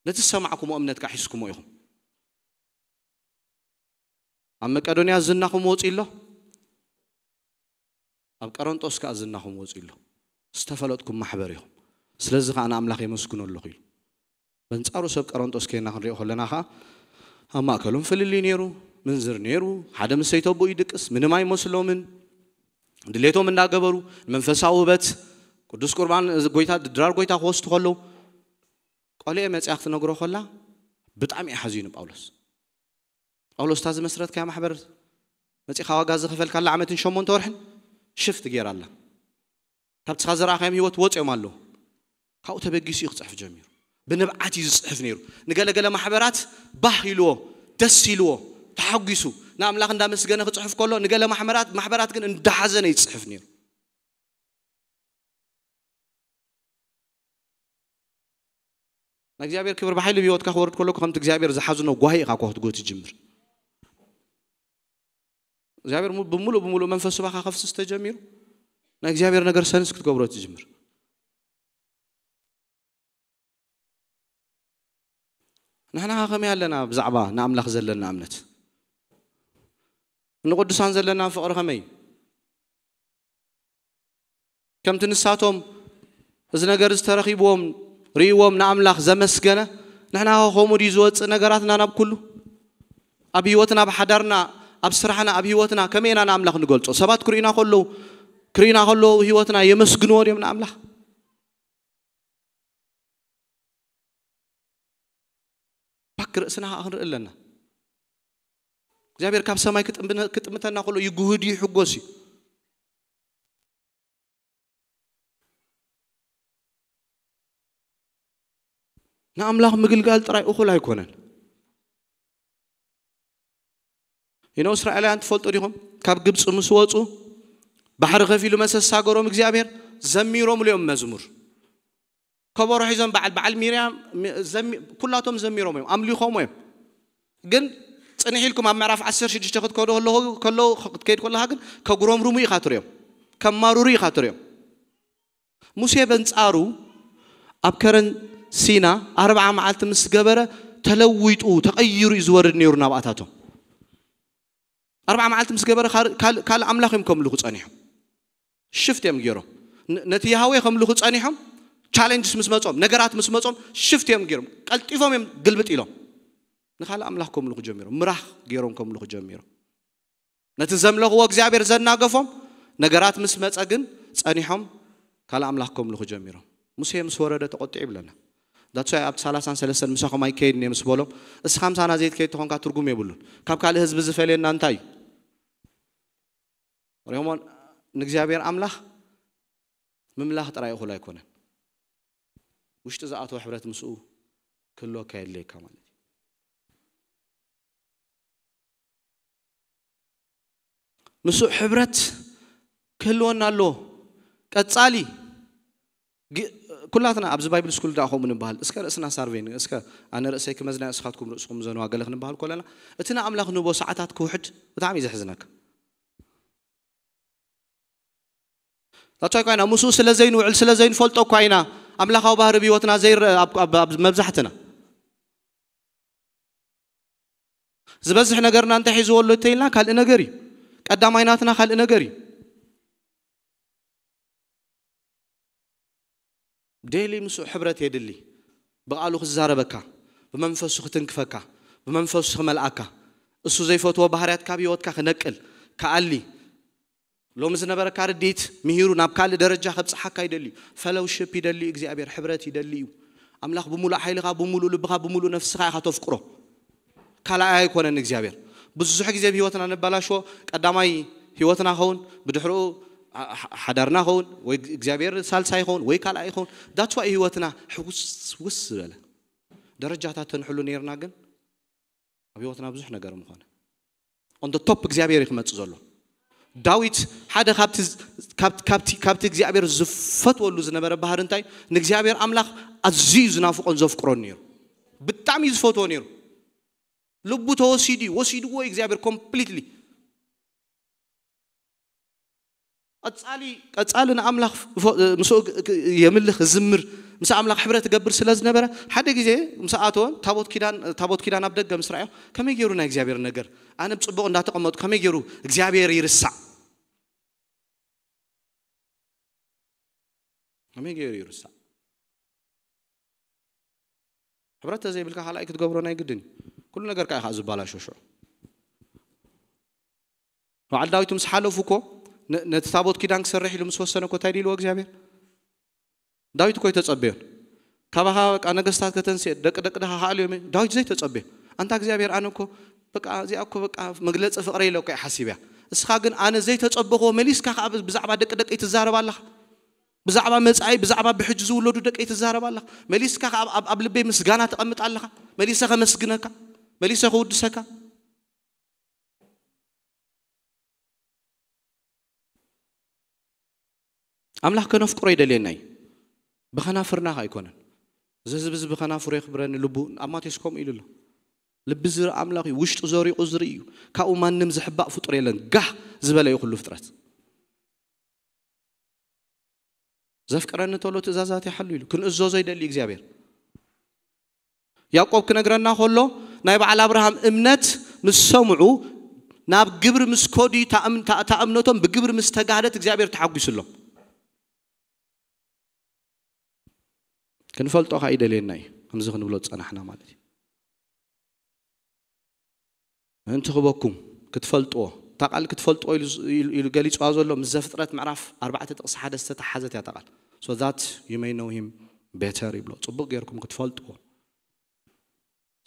ነቲ ዝሰማዕኩሞ እምነት ከዓ ሒዝኩሞ ኢኹም ኣብ መቀዶንያ ዝናኹም ወፂ ኣሎ ኣብ ቀረንጦስ ከዓ ዝናኹም ወፂ ኣሎ ዝተፈለጥኩም ማሕበር ኢኹም ስለዚ ከዓ ንኣምላኽ የመስግኖ ኣለኹ ኢሉ በንፃሩ ሰብ ቀረንጦስ ከና ክንሪኦ ከለና ከዓ ኣብ ማእከሎም ፍልልይ ነይሩ ምንዝር ነይሩ ሓደ ምሰይተቦ ይድቅስ ምንም ኣይመስሎምን ድሌቶም እንዳገበሩ መንፈሳዊ ውበት ቅዱስ ቁርባን ጎይታ ድራር ጎይታ ክወስዱ ከለዉ ቆልኤ መፅያ ክትነግሮ ከላ ብጣዕሚ እዩ ሓዚኑ ጳውሎስ ጳውሎስ እታ ዝመስረትካያ ማሕበር መፂኻ ዋጋ ዝኸፈልካላ ዓመትን ሸሞንተ ወርሕን ሽፍት ገይራ ኣላ ካብቲ ስኻ ዝረኣኻዮም ህይወት ወፅኦም ኣለዉ ካብኡ ተበጊሱ እዩ ክፅሕፍ ጀሚሩ ብንብዓት እዩ ዝፅሕፍ ነይሩ ንገለገለ ማሕበራት ባህ ኢልዎ ደስ ኢልዎ ተሓጒሱ ንኣምላኽ እንዳመስገነ ክፅሕፍ ከሎ ንገለ ማሕበራት ማሕበራት ግን እንዳሓዘነ እዩ ዝፅሕፍ ነይሩ ናይ እግዚኣብሔር ክብር ብሓይሊ ብህይወትካ ክወርድ ከሎ ከምቲ እግዚኣብሔር ዝሓዝኖ ጓሂ ኢኻ ኮ ክትጎት ትጅምር እግዚኣብሔር ብሙሉእ ብሙሉእ መንፈስ ባኻ ከፍስስ ተጀሚሩ ናይ እግዚኣብሔር ነገር ሰንስ ክትገብሮ ትጅምር ንሕና ከመይ ኣለና ብዛዕባ ንኣምላኽ ዘለና እምነት ንቅዱሳን ዘለና ፍቕሪ ከመይ ከምቲ ንሳቶም እዚ ነገር ዝተረኺብዎም ርእይዎም ንኣምላኽ ዘመስገነ ንሕና ከምኡ ድዩ ዝወፅእ ነገራትና ናብ ኩሉ ኣብ ህይወትና ኣብ ሓዳርና ኣብ ስራሕና፣ ኣብ ህይወትና ከመይ ኢና ንኣምላኽ ንገልጾ? ሰባት ክርእዩና ከለዉ፣ ክርእዩና ከለዉ ህይወትና የመስግንዎ ድዮም ንኣምላኽ? ባክ ርእስና ከኣ ክንርኢ ኣለና። እግዚኣብሔር ካብ ሰማይ ክጥምብነ-፣ ክጥምተና ከሎ ይጉህድ እዩ፣ ይሕጎስ እዩ። ንኣምላኽ ምግልጋል ጥራይ እኹል ኣይኮነን። ይኖ እስራኤላውያን ትፈልጡ ዲኹም? ካብ ግብፂ ምስ ወፁ ባሕሪ ከፊሉ መሰስ ሳገሮም እግዚኣብሔር፣ ዘሚሮምሉ እዮም መዝሙር። ከበሮ ሒዞም በዓል፣ በዓል ሚርያም፣ ሚ-፣ ዘሚ-፣ ኩላቶም ዘሚሮም እዮም፣ ኣምሊኾም እዮም። ግን ጽንሕ ኢልኩም ኣብ ምዕራፍ ዓሰርተ ሽዱሽተ ክትከዱ ከለኹ፣ ከለዉ፣ ክትከይድ ከለኻ ግን ከጉረምርሙ ኢኻ ትርእዮም፣ ከማርሩ ኢኻ ትርእዮም። ሙሴ በንጻሩ ኣብ ከረን ሲና ኣርብዓ መዓልቲ ምስ ገበረ ተለዊጡ፣ ተቐይሩ እዩ ዝወርድ ነይሩ ናብኣታቶም። ኣርብዓ መዓልቲ ምስ ገበረ ካል-፣ ካል-፣ ካልእ ኣምላኽ እዮም ከምልኹ ጸኒሖም። ሽፍት እዮም ገይሮም። ነ-፣ ነቲ ያህዌ ከምልኹ ጸኒሖም። ቻሌንጅስ ምስ መጾም፣ ነገራት ምስ መጾም ሽፍት እዮም ገይሮም። ቀልጢፎም እዮም ግልብጥ ኢሎም። ንኻልእ ኣምላኽ ከምልኹ ጀሚሮም። ምራኽ ገይሮም ከምልኹ ጀሚሮም። ነቲ ዘምለኽዎ እግዚኣብሔር ዘናገፎም፣ ነገራት ምስ መጸ ግን ጸኒሖም ካልእ ኣምላኽ ከምልኹ ጀሚሮም። ሙሴ ምስ ወረደ ተቖጢዑ ይብለና። That's why ኣብቲ ሰላሳን ሰለስተን ምሳኹም ኣይከይድን እየ ምስ በሎም፣ እስኻ ምሳና ዘይትከይድ ተኾንካ ትርጉም የብሉን። ካብ ካልእ ህዝቢ ዝፈልየና እንታይ እዩ? ሪኦሞ ንእግዚኣብሔር ኣምላኽ ምምላኽ ጥራይ እኹል ኣይኮነን። ውሽጢ ዝኣተወ ሕብረት ምስኡ ክህልወካ የድልየካ ማለት እዩ። ምስኡ ሕብረት ክህልወና ኣለዎ። ቀጻሊ ግ-፣ ኩላትና ኣብዚ ባይብል ስኩል ደኣ ከምኡ ንበሃል። እስከ ርእስና ሳርቬን፣ እስከ ኣነ ርእሰይ ክመዝና፣ እስኻትኩም ርእስኹም ዘንዋ ገለ ክንበሃል ከለና፣ እቲ ንኣምላኽ ንህቦ ሰዓታት ክውሕድ ብጣዕሚ እዩ ዘሕዝነካ። ታቻ እኳ ኢና ምስኡ ስለ ዘይንውዕል፣ ስለ ዘይንፈልጦ እኳ ኢና ኣምላኻዊ ባህሪ ብህይወትና ዘይረአ ኣብ፣ ኣብ፣ ኣብ መብዛሕትና። ዝበዝሕ ነገርና እንታይ ሒዝዎ ኣሎ እንተኢልና ካልእ ነገር እዩ። ቀዳማይ ናትና ካልእ ነገር እዩ። ዴሊ ምስኡ ሕብረት የድሊ። ብቓሉ ክዛረበካ፣ ብመንፈሱ ክትንክፈካ፣ ብመንፈሱ ክመልኣካ፣ እሱ ዘይፈትዎ ባህርያት ካብ ህይወትካ ክነቅል፣ ክኣሊ፣ ሎሚ ዝነበረካ ርድኢት ምሂሩ ናብ ካልእ ደረጃ ከብጽሓካ ይደሊ እዩ። ፈሎውሺፕ ይደሊ እዩ እግዚኣብሔር፣ ሕብረት ይደሊ እዩ። ኣምላኽ ብምሉእ ሓይልኻ፣ ብምሉእ ልብኻ፣ ብምሉእ ነፍስኻ ኢኻ ተፍቅሮ። ካልኣይ ኣይኮነን እግዚኣብሔር። ብዙሕ ግዜ ኣብ ህይወትና ነበላሽዎ፣ ቀዳማይ ህይወትና ኸውን፣ ብድሕሪኡ ሓ-፣ ሓ-፣ ሓዳርና ኸውን፣ ወይ እግዚኣብሔር ሳልሳይ ይኸውን፣ ወይ ካልኣይ ይኸውን። That's why ህይወትና ሕውስውስ ዝበለ። ደረጃታት ተንሕሉ ነይርና ግን ኣብ ህይወትና ብዙሕ ነገር ምኾነ። On the top እግዚኣብሔር እዩ ክመጽእ ዘሎ። ዳዊት ሓደ ካብቲ፣ ካብ-፣ ካብቲ፣ ካብቲ እግዚኣብሔር ዝፈትወሉ ዝነበረ ባህሪ እንታይ? ንእግዚኣብሔር ኣምላኽ ኣዝዩ ዝናፍቖን ዘፍቅሮን ነይሩ። ብጣዕሚ እዩ ዝፈትዎ ነይሩ። ልቡ ተወሲዱ እዩ፣ ወሲድዎ እዩ እግዚኣብሔር ኮምፕሊትሊ። ቀጻሊ፣ ቀጻሊ ንኣምላኽ ፎ-፣ ምስኡ ግ-፣ ግ-፣ የምልኽ፣ ዝምር፣ ምስ ኣምላኽ ሕብረት ትገብር ስለ ዝነበረ፣ ሓደ ግዜ ምስ ኣተወ፣ ታቦት ኪዳን፣ ታቦት ኪዳን ኣብ ደገ ምስ ረኣዮ፣ ከመይ ገይሩ ናይ እግዚኣብሔር ነገር? ኣነ ብጽቡቕ እንዳተቐመጡ፣ ከመይ ገይሩ እግዚኣብሔር ይርሳዕ? ከመይ ገይሩ ይርሳዕ? ሕብረት ተዘይብልካ ካልኣይ ክትገብሮ ናይ ግድን እዩ። ኩሉ ነገር ከኣ ኢኻ ዝበላሾ ሽዑ። በዓል ዳዊት ምስ ሓለፉ እኮ ነ-፣ ነቲ ታቦት ኪዳን ክሰርሕ ኢሉ ምስ ወሰነ እኮ እንታይ ድልዎ እግዚኣብሔር? ዳዊት እኮ ኣይተጸበዮን። ካባኻ በቃ ነገስታት ከተንስእ፣ ደቂ ደቂ ድኻ ክኣልዮም እዮም። ዳዊት ዘይተጸበዮ። ኣንታ እግዚኣብሔር ኣነ እኮ በቃ እዚኣ እኮ በቃ መግለጺ ፍቕረይ ኢለ እኮ እየ ሓሲበያ። እስኻ ግን ኣነ ዘይተጸበኽዎ መሊስካ ከኣ ብዛዕባ ደቂ ደቀይ ትዛረብ ኣለኻ። ብዛዕባ መጻኢ፣ ብዛዕባ ብሕጂ ዝውለዱ ደቀይ ትዛረብ ኣለኻ። መሊስካ ከኣ ኣብ፣ ኣብ፣ ኣብ ልበይ ምስጋና ተቐምጥ ኣለኻ። መሊሰ ከመስግነካ፣ መሊሰ ክውድሰካ። ኣምላኽ ከነፍቅሮ ይደልየና እዩ። ብኸናፍርና ከ ኣይኮነን። እዚ ህዝቢ እዚ ብኸናፍሩ የኽብረኒ፣ ልቡ፣ ኣብ ማቴዎስ ከምኡ ኢሉ ኣሎ። ልቢ ዝርኢ ኣምላኽ እዩ፣ ውሽጡ ዘሪቑ ዝርኢ እዩ። ካብኡ ማንም ዝሕባእ ፍጡር የለን። ጋህ ዝበለ እዩ ኩሉ ፍጥረት። ዘፍቅረኒ እንተሎ ትእዛዛት ይሓሉ ኢሉ። ክንእዘዞ ይደሊ እግዚኣብሔር። ያዕቆብ ክነግረና ከሎ ናይ በዓል ኣብርሃም እምነት ምስ ሰምዑ ናብ ግብሪ ምስ ከዱ እታ እም-፣ እታ፣ እታ እምነቶም ብግብሪ ምስ ተጋህደት እግዚኣብሔር ተሓጒሱሎም። ክንፈልጦ ከኣ ይደልየና እዩ። ከምዚ ክንብሎ ዝጸናሕና ማለት እዩ። ምእንቲ ክበኩም ክትፈልጥዎ። እታ ቃል ክትፈልጥዎ ኢሉ ኢሉ ገሊፅዋ ዘሎ ምስ ዘፍጥረት ምዕራፍ ኣርባዕተ ጥቕሲ ሓደ ዝተተሓዘት እያ እታ ቃል። So that you may know him better ይብሎ። ፅቡቕ ጌርኩም ክትፈልጥዎ።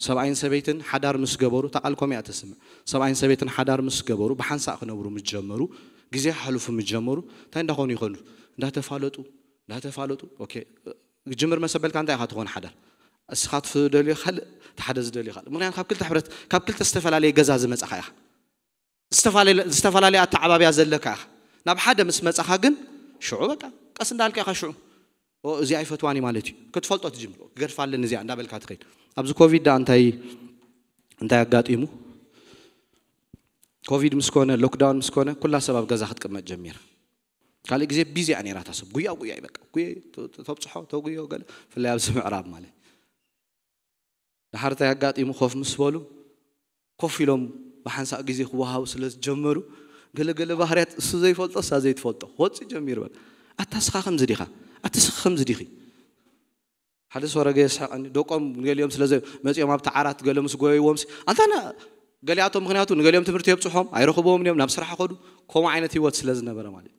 ሰብኣይን ሰበይትን ሓዳር ምስ ገበሩ፣ እታ ቃል ከምኡ እያ ተስምዕ። ሰብኣይን ሰበይትን ሓዳር ምስ ገበሩ፣ ብሓንሳእ ክነብሩ ምስ ጀመሩ፣ ግዜ ከሕልፉ ምስ ጀመሩ፣ እንታይ እንዳኾኑ ይኾኑ? እንዳተፋለጡ፣ እንዳተፋለጡ። ኦኬ፣ ክጅምር መሰበልካ እንታይ ኢኻ ትኾን ሓዳር? እስኻ ትደልዮ ካልእ፣ እቲ ሓደ ዝደልዮ ካልእ። ምኽንያቱ ካብ ክልተ ሕብረት፣ ካብ ክልተ ዝተፈላለየ ገዛ ዝመጻኻ ኢኻ። ዝተፈላለየ ኣተዓባብያ ዘለካ ኢኻ። ናብ ሓደ ምስ መጻኻ ግን ሽዑ በቃ ቀስ እንዳልካ ኢኻ ሽዑ "ኦ፣ እዚ ኣይፈትዋን እዩ" ማለት እዩ። ክትፈልጦ ትጅምር። "ክገድፋ ኣለኒ እዚኣ" እንዳበልካ ትኸይድ። ኣብዚ ኮቪድ ደኣ እንታይ እንታይ ኣጋጢሙ? ኮቪድ ምስ ኮነ፣ ሎክዳውን ምስ ኮነ፣ ኩላ ሰብ ኣብ ገዛ ክትቅመጥ ጀሚራ። ካልእ ግዜ ቢዚ እያ ነይራ እታ ሰብ። ጉያ ጉያ እዩ በቃ። ጉየ ተ-፣ ተ-፣ ተብጽሖ፣ ተጉዮ ገለ። ብፍላይ ኣብዚ ምዕራብ ማለት። ድሓር እንታይ ኣጋጢሙ? ኮፍ ምስ በሉ፣ ኮፍ ኢሎም ብሓንሳእ ግዜ ክወሃቡ ስለ ዝጀመሩ፣ ገለ ገለ ባህርያት እሱ ዘይፈልጦ፣ እሳ ዘይትፈልጦ። ክወጽእ ጀሚሩ በቃ። "ኣታ እስኻ ከምዚ ዲኻ? ኣቲ እስኺ ከምዚ ዲኺ?" ሓደ ሰው ረገ የስሕቐኒ። ደቆም ገሊኦም ስለ ዘ-፣ መጺኦም ኣብቲ ዓራት ገለ ምስ ጎየይዎም ሲ-፣ ኣንታ ና-፣ ገሊኣቶም ምኽንያቱ ንገሊኦም ትምህርቲ የብጽሖም፣ ኣይረኽብዎም እዮም፣ ናብ ስራሕ ኸዱ። ከምኡ ዓይነት ህይወት ስለ ዝነበረ ማለት እዩ።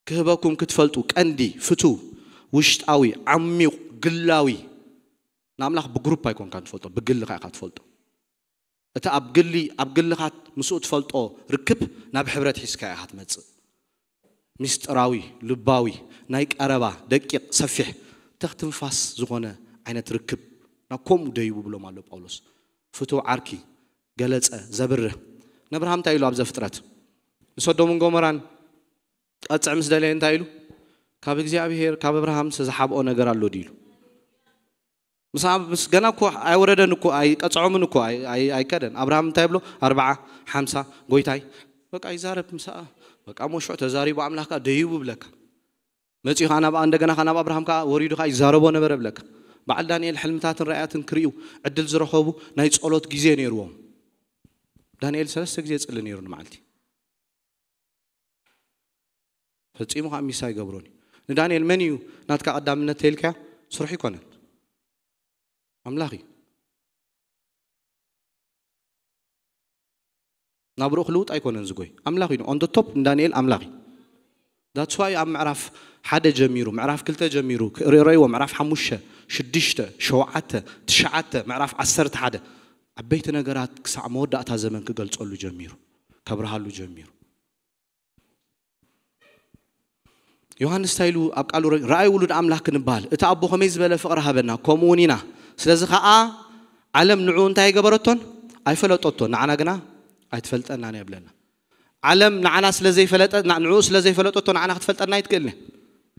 ክህበኩም ክትፈልጡ ቀንዲ፣ ፍቱው፣ ውሽጣዊ፣ ዓሚቕ፣ ግላዊ፣ ንኣምላኽ ብግሩፕ ኣይኮንካን ትፈልጦ፣ ብግልኻ ኢኻ ትፈልጦ። እቲ ኣብ ግሊ፣ ኣብ ግልኻ ምስኡ ትፈልጦ ርክብ ናብ ሕብረት ሒዝካ ኢኻ ትመጽእ። ሚስጥራዊ፣ ልባዊ፣ ናይ ቀረባ፣ ደቂቕ፣ ሰፊሕ፣ ተኽ ትንፋስ ዝኾነ ዓይነት ርክብ ናብ ከምኡ ደይቡ ብሎም ኣሎ ጳውሎስ። ፍቱው ዓርኪ ገለጸ፣ ዘብርህ። ነብርሃም እንታይ ኢሉ ኣብ ዘፍጥረት? ንሰዶምን ጎመራን ቀጽዕ ምስ ደለየ እንታይ ኢሉ? ካብ እግዚኣብሔር፣ ካብ ኣብርሃም ዝተዝሓብኦ ነገር ኣሎ ድዩ ኢሉ? ምስ ኣብ-፣ ምስ ገና እኮ ኣይወረደን እኮ፣ ኣይቀጽዖምን እኮ፣ ኣይ-፣ ኣይ-፣ ኣይከደን። ኣብርሃም እንታይ ብሎ? ኣርብዓ፣ ሓምሳ፣ ጎይታይ። በቃ ይዛረብ ምስኣ። በቃ ሞሾዕ ተዛሪቡ ኣምላኽ ከኣ ደይቡ ብለካ። መጺኡ ከኣ ናብኣ፣ እንደገና ከኣ ናብ ኣብርሃም ከኣ ወሪዱ ከኣ ይዛረቦ ነበረ ብለካ። በዓል ዳንኤል ሕልምታትን ራእያትን ክርእዩ ዕድል ዝረኸቡ ናይ ጸሎት ግዜ ነይርዎም። ዳንኤል ሰለስተ ግዜ ይጽሊ ነይሩ ንመዓልቲ። ፈጺሙ ከኣ ሚስ ኣይገብሮን እዩ። ንዳንኤል መን እዩ ናትካ ቀዳምነት ተይልካዮ? ስርሑ ኣይኮነን። ኣምላኽ እዩ። ናብርኡ ክልውጥ ኣይኮነን ዝጎይ። ኣምላኽ እዩ። On the top ንዳንኤል ኣምላኽ እዩ። That's why ኣብ ምዕራፍ ሓደ ጀሚሩ፣ ምዕራፍ ክልተ ጀሚሩ፣ ክርእረይዎ፣ ምዕራፍ ሓሙሽተ፣ ሽዱሽተ፣ ሸውዓተ፣ ትሽዓተ፣ ምዕራፍ ዓሰርተ ሓደ፣ ዓበይቲ ነገራት ክሳዕ መወዳእታ ዘመን ክገልጸሉ ጀሚሩ፣ ከብርሃሉ ጀሚሩ። ዮሃንስ እንታይ ኢሉ ኣብ ቃሉ ረ-፣ "ረኣይ ውሉድ ኣምላኽ ክንበሃል፣ እቲ ኣቦ ከመይ ዝበለ ፍቕሪ ሃበና፣ ከምኡ እውን ኢና። ስለዚ ኸኣ ዓለም ንዕኡ እንታይ ኣይገበረቶን? ኣይፈለጠቶን። ንዓና ግና ኣይትፈልጠናን እያ" ይብለና። ዓለም ንዓና ስለ ዘይፈለጠ-፣ ና-፣ ንዕኡ ስለ ዘይፈለጠቶ ንዓና ክትፈልጠና ኣይትክእልን እያ።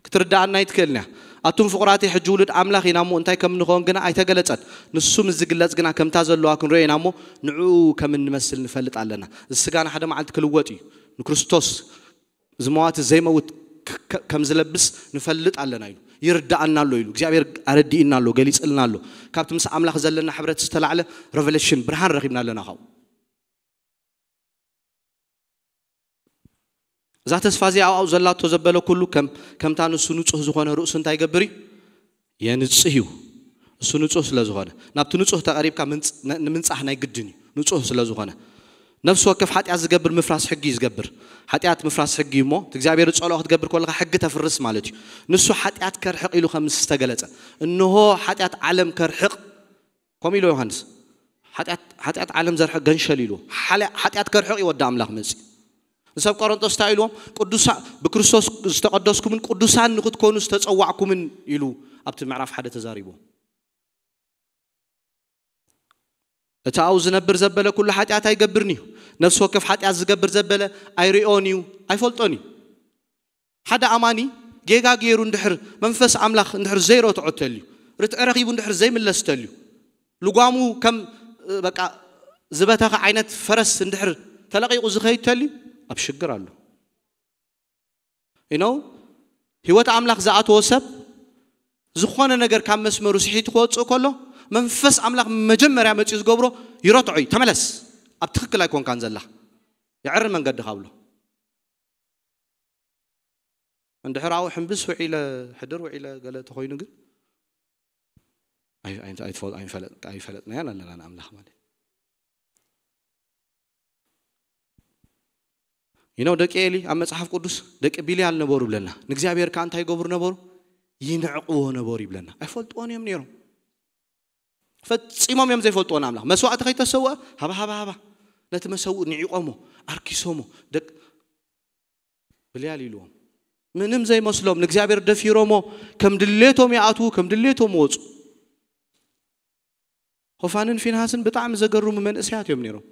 ክትርድኣና ኣይትክእልን እያ። ኣቱም ፍቑራተይ፣ ሕጂ ውሉድ ኣምላኽ ኢና እሞ፣ እንታይ ከም ንኸውን ግና ኣይተገለጸን። ንሱ ምስ ዝግለጽ ግና ከምታ ዘለዋ ክንርእዮ ኢና እሞ፣ ንዕኡ ከም እንመስል ንፈልጥ ኣለና። እዚ ስጋና ሓደ መዓልቲ ክልወጥ እዩ። ንክርስቶስ እዚ መዋቲ ዘይመውት ክ-፣ ከ-፣ ከም ዝለብስ ንፈልጥ ኣለና ኢሉ። ይርድኣና ኣሎ ኢሉ። እግዚኣብሔር ኣረዲእና ኣሎ፣ ገሊጽልና ኣሎ። ካብቲ ምስ ኣምላኽ ዘለና ሕብረት ዝተላዕለ ረቨሌሽን፣ ብርሃን ረኺብና ኣለና ካብኡ። እዛ ተስፋ እዚኣ ኣብኡ ዘላቶ ዘበለ ኩሉ ከም-፣ ከምታ ንሱ ንጹህ ዝኾነ ርእሱ እንታይ ይገብር እዩ? የንጽህ እዩ። እሱ ንጹህ ስለ ዝኾነ። ናብቲ ንጹህ ተቐሪብካ ምንጽ-፣ ነ-፣ ንምንጻህ ናይ ግድን እዩ። ንጹህ ስለ ዝኾነ። ነፍሲ ወከፍ ሓጢኣት ዝገብር ምፍራስ ሕጊ እዩ ዝገብር። ሓጢኣት ምፍራስ ሕጊ እዩ እሞ፣ እቲ እግዚኣብሔር ዝጸልኦ ክትገብር ከለኻ ሕጊ ተፍርስ ማለት እዩ። ንሱ ሓጢኣት ከርሕቕ ኢሉ ከም ዝተገለጸ፣ እንሆ ሓጢኣት ዓለም ከርሕቕ፣ ከምኡ ኢሉ ዮሃንስ፣ "ሓጢኣት፣ ሓጢኣት ዓለም ዘርሕቕ ገንሸል" ኢሉ። ሓለ-፣ ሓጢኣት ከርሕቕ እዩ ወዲ ኣምላኽ መጺኡ። ንሰብ ቆሮንቶስ እንታይ ኢልዎም? "ቅዱሳ-፣ ብክርስቶስ ዝተቐደስኩምን ቅዱሳን ንኽትኮኑ ዝተጸዋዕኩምን" ኢሉ ኣብቲ ምዕራፍ ሓደ ተዛሪቡ። እቲ ኣብኡ ዝነብር ዘበለ ኩሉ ሓጢኣት ኣይገብርን እዩ። ነፍሲ ወከፍ ሓጢኣት ዝገብር ዘበለ ኣይርእዮን እዩ፣ ኣይፈልጦን እዩ። ሓደ ኣማኒ ጌጋ ገይሩ እንድሕር መንፈስ ኣምላኽ እንድሕር ዘይረትዖ ተልዩ፣ ርትዒ ረኺቡ እንድሕር ዘይምለስ ተልዩ፣ ልጓሙ ከም፣ እ፣ በቃ ዝበተኸ ዓይነት ፈረስ እንድሕር ተለቒቑ ዝኸይድ ተልዩ፣ ኣብ ሽግር ኣሎ። You know፣ ህይወት ኣምላኽ ዝኣተወ ሰብ ዝኾነ ነገር ካብ መስመሩ ስሒቱ ክወጽእ ከሎ፣ መንፈስ ኣምላኽ መጀመርያ መጺኡ ዝገብሮ ይረትዖ እዩ። "ተመለስ፣ ኣብ ትኽክል ኣይኮንካን ዘለኻ፣ የዕሪ መንገድኻ" ብሎ። እንድሕር ኣብኡ ሕምብስ ውዒለ፣ ሕድር ውዒለ ገለ ተኾይኑ ግን፣ ኣይ-፣ ኣይ-፣ ኣይትፈል-፣ ኣይንፈለጥ-፣ ኣይፈለጥናያን ኣለና ንኣምላኽ ማለት። ይነው ደቂ ኤሊ ኣብ መጽሓፍ ቅዱስ ደቂ ቢልያል ነበሩ ይብለና። ንእግዚኣብሔር ከኣ እንታይ ይገብሩ ነበሩ? ይንዕቕዎ ነበሩ ይብለና። ኣይፈልጥዎን እዮም ነይሮም። ፈጺሞም እዮም ዘይፈልጥዎ ንኣምላኽ። መስዋእቲ ከይተሰውአ፣ ሃባ፣ ሃባ፣ ሃባ። ነቲ መሰውእ ንዒቖሞ፣ ኣርኪሶሞ፣ ደቅ-፣ ብልያል ኢልዎም። ምንም ዘይመስሎም፣ ንእግዚኣብሔር ደፊሮሞ፣ ከም ድሌቶም ይኣትዉ፣ ከም ድሌቶም ወጹ። ሆፋንን ፊንሃስን ብጣዕሚ ዘገርሙ መንእሰያት እዮም ነይሮም።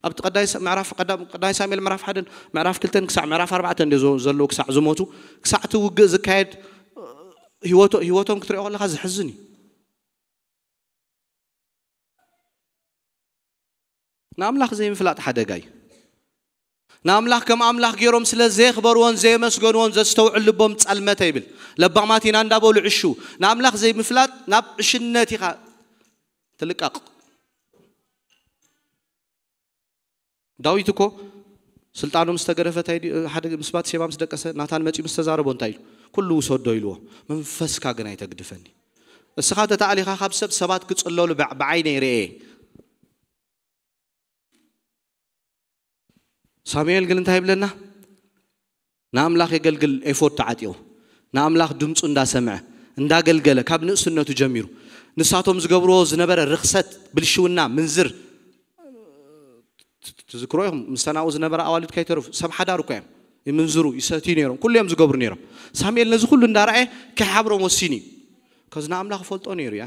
ኣብቲ ቀዳይ ሳ-፣ ምዕራፍ ቀዳም-፣ ቀዳይ ሳሙኤል ምዕራፍ ሓደን ምዕራፍ ክልተን ክሳዕ ምዕራፍ ኣርባዕተን እንደ ዘ-፣ ዘለዉ ክሳዕ ዝሞቱ፣ ክሳዕ እቲ ውግእ ዝካየድ፣ ህይወቶ-፣ ህይወቶም ክትሪኦ ከለኻ ዘሕዝን እዩ። ንኣምላኽ ዘይምፍላጥ ሓደጋ እዩ። ንኣምላኽ ከም ኣምላኽ ገይሮም ስለ ዘየኽበርዎን ዘየመስገንዎን ዘስተውዕል ልቦም ጸልመተ ይብል። ለባማት ኢና እንዳበሉ ዕሹ። ንኣምላኽ ዘይምፍላጥ ናብ ዕሽነት ኢኻ ትልቀቕ። ዳዊት እኮ ስልጣኑ ምስ ተገደፈ እንታይ ድዩ፣ ሓደ ምስ ባትሴባ ምስ ደቀሰ ናታን መጺኡ ምስ ተዛረቦ እንታይ ኢሉ? "ኩሉ ውሰዶ" ኢልዎ። "መንፈስካ ግን ኣይተግድፈኒ። እስኻ ተታኣሊኻ ካብ ሰብ ሰባት ክጽለሉ ብዓ-፣ ብዓይነይ ርኤ." ሳሙኤል ግን እንታይ ይብለና? ንኣምላኽ የገልግል ኤፎድ ተዓጢቑ፣ ንኣምላኽ ድምፁ እንዳሰምዐ እንዳገልገለ ካብ ንእስነቱ ጀሚሩ ንሳቶም ዝገብርዎ ዝነበረ ርኽሰት፣ ብልሽውና፣ ምንዝር፣ ት-፣ ትዝክሮ ኢኹም። ምስተን ኣብኡ ዝነበራ ኣዋልድ ከይተረፉ ሰብ ሓዳር እኮ እዮም። ይምንዝሩ፣ ይሰትዩ ነይሮም፣ ኩሉ እዮም ዝገብሩ ነይሮም። ሳሙኤል ነዚ ኩሉ እንዳረኣየ ክሓብሮም ወሲኑ እዩ። ከዚ ንኣምላኽ ፈልጦ ነይሩ እያ።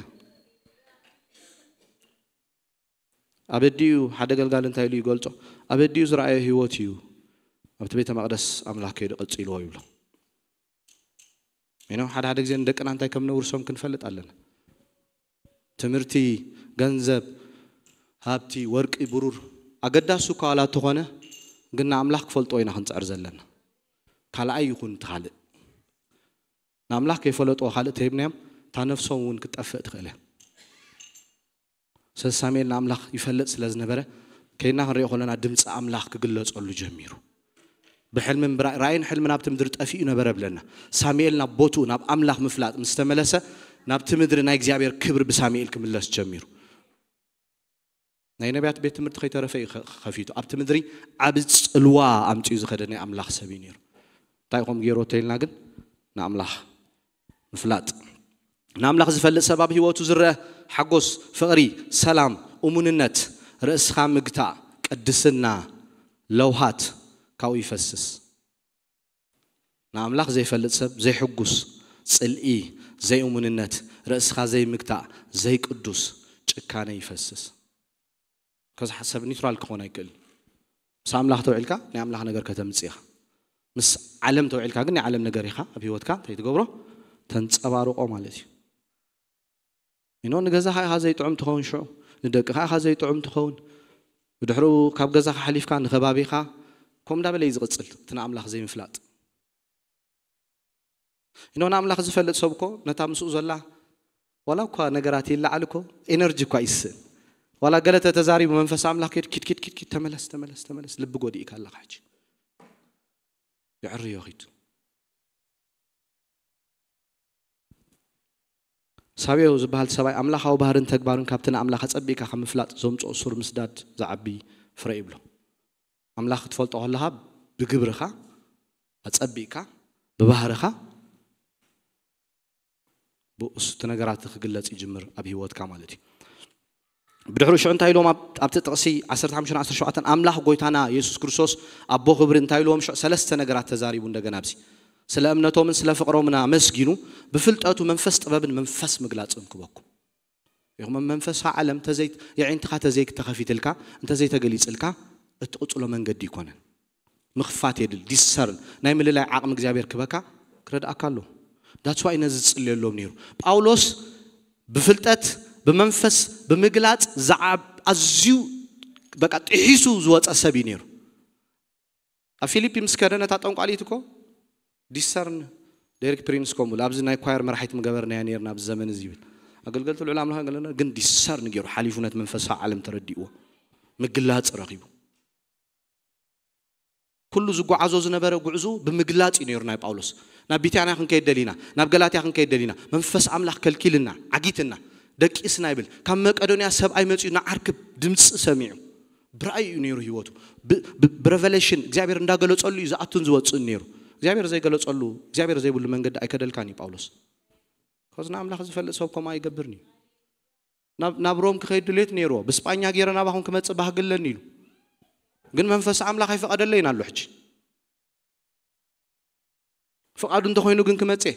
ኣብ ኣዲኡ ሓደ ገልጋሊ እንታይ ኢሉ ይገልጾ? ኣብ ኣዲኡ ዝረኣዮ ህይወት እዩ ኣብቲ ቤተ መቕደስ ኣምላኽ ከይዱ ቀጺልዎ ይብሎ። You know፣ ሓደ ሓደ ግዜ ንደቅና እንታይ ከም ነውርሶም ክንፈልጥ ኣለና። ትምህርቲ፣ ገንዘብ፣ ሃብቲ፣ ወርቂ፣ ብሩር ኣገዳሲ እኳ ዋላ እንተኾነ፣ ግን ንኣምላኽ ክፈልጦ ኢና ክንጽዕር ዘለና። ካልኣይ ይኹን እቲ ካልእ። ንኣምላኽ ከይፈለጥዎ ካልእ ተሂብናዮም፣ እታ ነፍሶም እውን ክትጠፍእ ትኽእል እያ። ስለዚ ሳሙኤል ንኣምላኽ ይፈልጥ ስለ ዝነበረ፣ ከይና ክንሪኦ ከለና ድምፂ ኣምላኽ ክግለጸሉ ጀሚሩ። ብሕልምን ብራ-፣ ራእይን ሕልምን ኣብቲ ምድሪ ጠፊኡ ነበረ ብለና። ሳሙኤል ናብ ቦትኡ፣ ናብ ኣምላኽ ምፍላጥ ምስ ተመለሰ፣ ናብቲ ምድሪ ናይ እግዚኣብሔር ክብሪ ብሳሙኤል ክምለስ ጀሚሩ። ናይ ነቢያት ቤት ትምህርቲ ከይተረፈ እዩ ከ-፣ ከፊቱ። ኣብቲ ምድሪ ዓቢ ጽልዋ ኣምጺኡ ዝኸደ ናይ ኣምላኽ ሰብ እዩ ነይሩ። እንታይ ከም ገይሩ ተይልና ግን ንኣምላኽ ምፍላጥ። ንኣምላኽ ዝፈልጥ ሰብ ኣብ ህይወቱ ዝረአ ሓጎስ፣ ፍቕሪ፣ ሰላም፣ እሙንነት፣ ርእስኻ ምግታእ፣ ቅድስና፣ ለውሃት ካብኡ ይፈስስ። ንኣምላኽ ዘይፈልጥ ሰብ ዘይሕጉስ፣ ጽልኢ፣ ዘይእሙንነት፣ ርእስኻ ዘይምግታእ፣ ዘይቅዱስ ጭካነ ይፈስስ። ከዚ ሰብ ኒውትራል ክኾን ኣይክእል። ምስ ኣምላኽ ተውዒልካ ናይ ኣምላኽ ነገር ከተምጽእ ኢኻ። ምስ ዓለም ተውዒልካ ግን ናይ ዓለም ነገር ኢኻ ኣብ ህይወትካ እንታይ ትገብሮ? ተንጸባርቆ ማለት እዩ። ኢኖ ንገዛኻ ኢኻ ዘይጥዑም ትኸውን ሽዑ፣ ንደቅኻ ኢኻ ዘይጥዑም ትኸውን። ብድሕሩ ካብ ገዛኻ ሓሊፍካ ንኸባቢኻ፣ ከምኡ እንዳበለ እዩ ዝቕጽል፣ እቲ ንኣምላኽ ዘይምፍላጥ። ኢኖ ንኣምላኽ ዝፈልጥ ሰብ እኮ ነታ ምስኡ ዘላ፣ ዋላ እኳ ነገራት ይለዓል እኮ፣ ኤነርጂ እኳ ይስእን። ዋላ ገለ ተተዛሪቡ መንፈስ ኣምላኽ ከይዱ፣ "ኪድ፣ ኪድ፣ ኪድ፣ ኪድ፣ ተመለስ፣ ተመለስ፣ ተመለስ፣ ልቢ ጎዲእካ ኣለኻ ሕጂ። የዕርዮ ኪድ።" ሳቤው ዝበሃል ሰብኣይ ኣምላኻዊ ባህርን ተግባርን ካብቲ ንኣምላኽ ኣጸቢቕካ ካብ ምፍላጥ ዘምጽኦ ሱር ምስዳድ ዝዓቢ ፍረ ይብሎ። ኣምላኽ ክትፈልጦ ከለኻ ብግብርኻ ኣጸቢቕካ ብባህርኻ ብኡስ እቲ ነገራት ክግለጽ ይጅምር ኣብ ህይወትካ ማለት እዩ። ብድሕሪኡ ሽዑ እንታይ ኢሎም ኣብ-፣ ኣብቲ ጥቕሲ ዓሰርተ ሓሙሽተ ዓሰርተ ሸውዓተ ኣምላኽ ጎይታና የሱስ ክርስቶስ ኣቦ ክብሪ እንታይ ኢልዎም ሽዑ ሰለስተ ነገራት ተዛሪቡ እንደገና ኣብዚ ስለ እምነቶምን ስለ ፍቕሮምን ኣመስጊኑ ብፍልጠቱ መንፈስ ጥበብን መንፈስ ምግላጽን ክበኩም። ኢኹም መንፈስኻ ዓለም ተዘይ-፣ የዒንትኻ ተዘይተኸፊትልካ እንተዘይተገሊጽልካ እትቕጽሎ መንገዲ ይኮነን። ምኽፋት የድል፣ ዲሰርን ናይ ምልላይ ዓቕሚ እግዚኣብሔር ክበካ ክረድኣካ ኣሎ። That's why ነዚ ዝጽልየሎም ነይሩ። ጳውሎስ ብፍልጠት፣ ብመንፈስ፣ ብምግላጽ ዝዓብ-፣ ኣዝዩ በቃ ጥሒሱ ዝወጸ ሰብ እዩ ነይሩ። ኣብ ፊሊፒ ምስ ከደ ነታ ጠንቋሊት እኮ ዲሰርን ዴሪክ ፕሪንስ ከምኡ ኢሉ፣ ኣብዚ ናይ ኳየር መራሒት ምገበርናያ ነይርና ኣብዚ ዘመን እዚ ይብል። ኣገልገልቲ ልዑል ኣምላኽ ገለና ግን ዲሰርን ገይሩ ሓሊፉ ነቲ መንፈሳዊ ዓለም ተረዲእዎ። ምግላጽ ረኺቡ። ኩሉ ዝጓዓዞ ዝነበረ ጉዕዞ ብምግላጽ እዩ ነይሩ ናይ ጳውሎስ። ናብ ቢታንያ ክንከይድ ደሊና፣ ናብ ገላትያ ክንከይድ ደሊና፣ መንፈስ ኣምላኽ ከልኪልና፣ ዓጊትና፣ ደቂስና ይብል። ካብ መቄዶንያ ሰብኣይ መጺኡ ንዓርክብ ድምጺ ሰሚዑ። ብራእይ እዩ ነይሩ ህይወቱ። ብ- ብ- ብሬቨሌሽን እግዚኣብሔር እንዳገለጸሉ እዩ ዝኣቱን ዝወፅእን ነይሩ። እግዚኣብሔር ዘይገለጸሉ እግዚኣብሔር ዘይብሉ መንገዲ ኣይከደልካን እዩ ጳውሎስ። ከዚ ንኣምላኽ ዝፈልጥ ሰብ ከምኡ ኣይገብርን እዩ። ናብ ናብ ሮም ክኸይድ ድሌት ነይርዎ። ብስጳኛ ገይረ ናባኹም ክመጽእ ባህጊ ኣለኒ ኢሉ። ግን መንፈስ ኣምላኽ ኣይፈቐደለይን ኣሎ ሕጂ። ፍቓዱ እንተኾይኑ ግን ክመጽእ።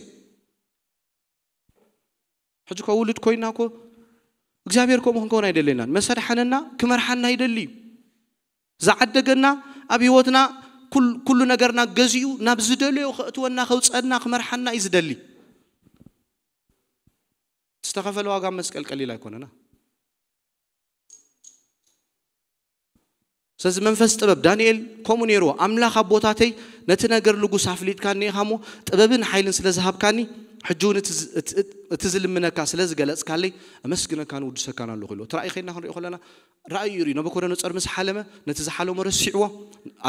ሕጂ ኮ ውሉድ ኮይና ኮ እግዚኣብሔር ከምኡ ክንከውን ኣይደለናን። መሰድሓነና ክመርሓና ይደሊ እዩ። ዝዓደገና ኣብ ህይወትና ኩል- ኩሉ ነገርና ገዚኡ ናብ ዝደለዮ ከእትወና ከውፀና ክመርሓና እዩ ዝደሊ። ዝተኸፈለ ዋጋ መስቀል ቀሊል ኣይኮነና። ስለዚ መንፈስ ጥበብ ዳንኤል ከምኡ ነይርዎ። ኣምላኽ ኣቦታተይ ነቲ ነገር ንጉስ ኣፍሊጥካኒ ኢኻ እሞ ጥበብን ሓይልን ስለ ዝሃብካኒ ሕጂ እውን እቲ ዝ- እቲ- እቲ ዝልምነካ ስለ ዝገለጽካለይ ኣመስግነካን ውድሰካን ኣለኹ ኢሉ። እቲ ራእይ ኸይድና ክንሪኦ ከለና ራእይ እዩ ርእዩ። ነቡኮደነጾር ምስ ሓለመ ነቲ ዝሓለሞ ረሲዕዎ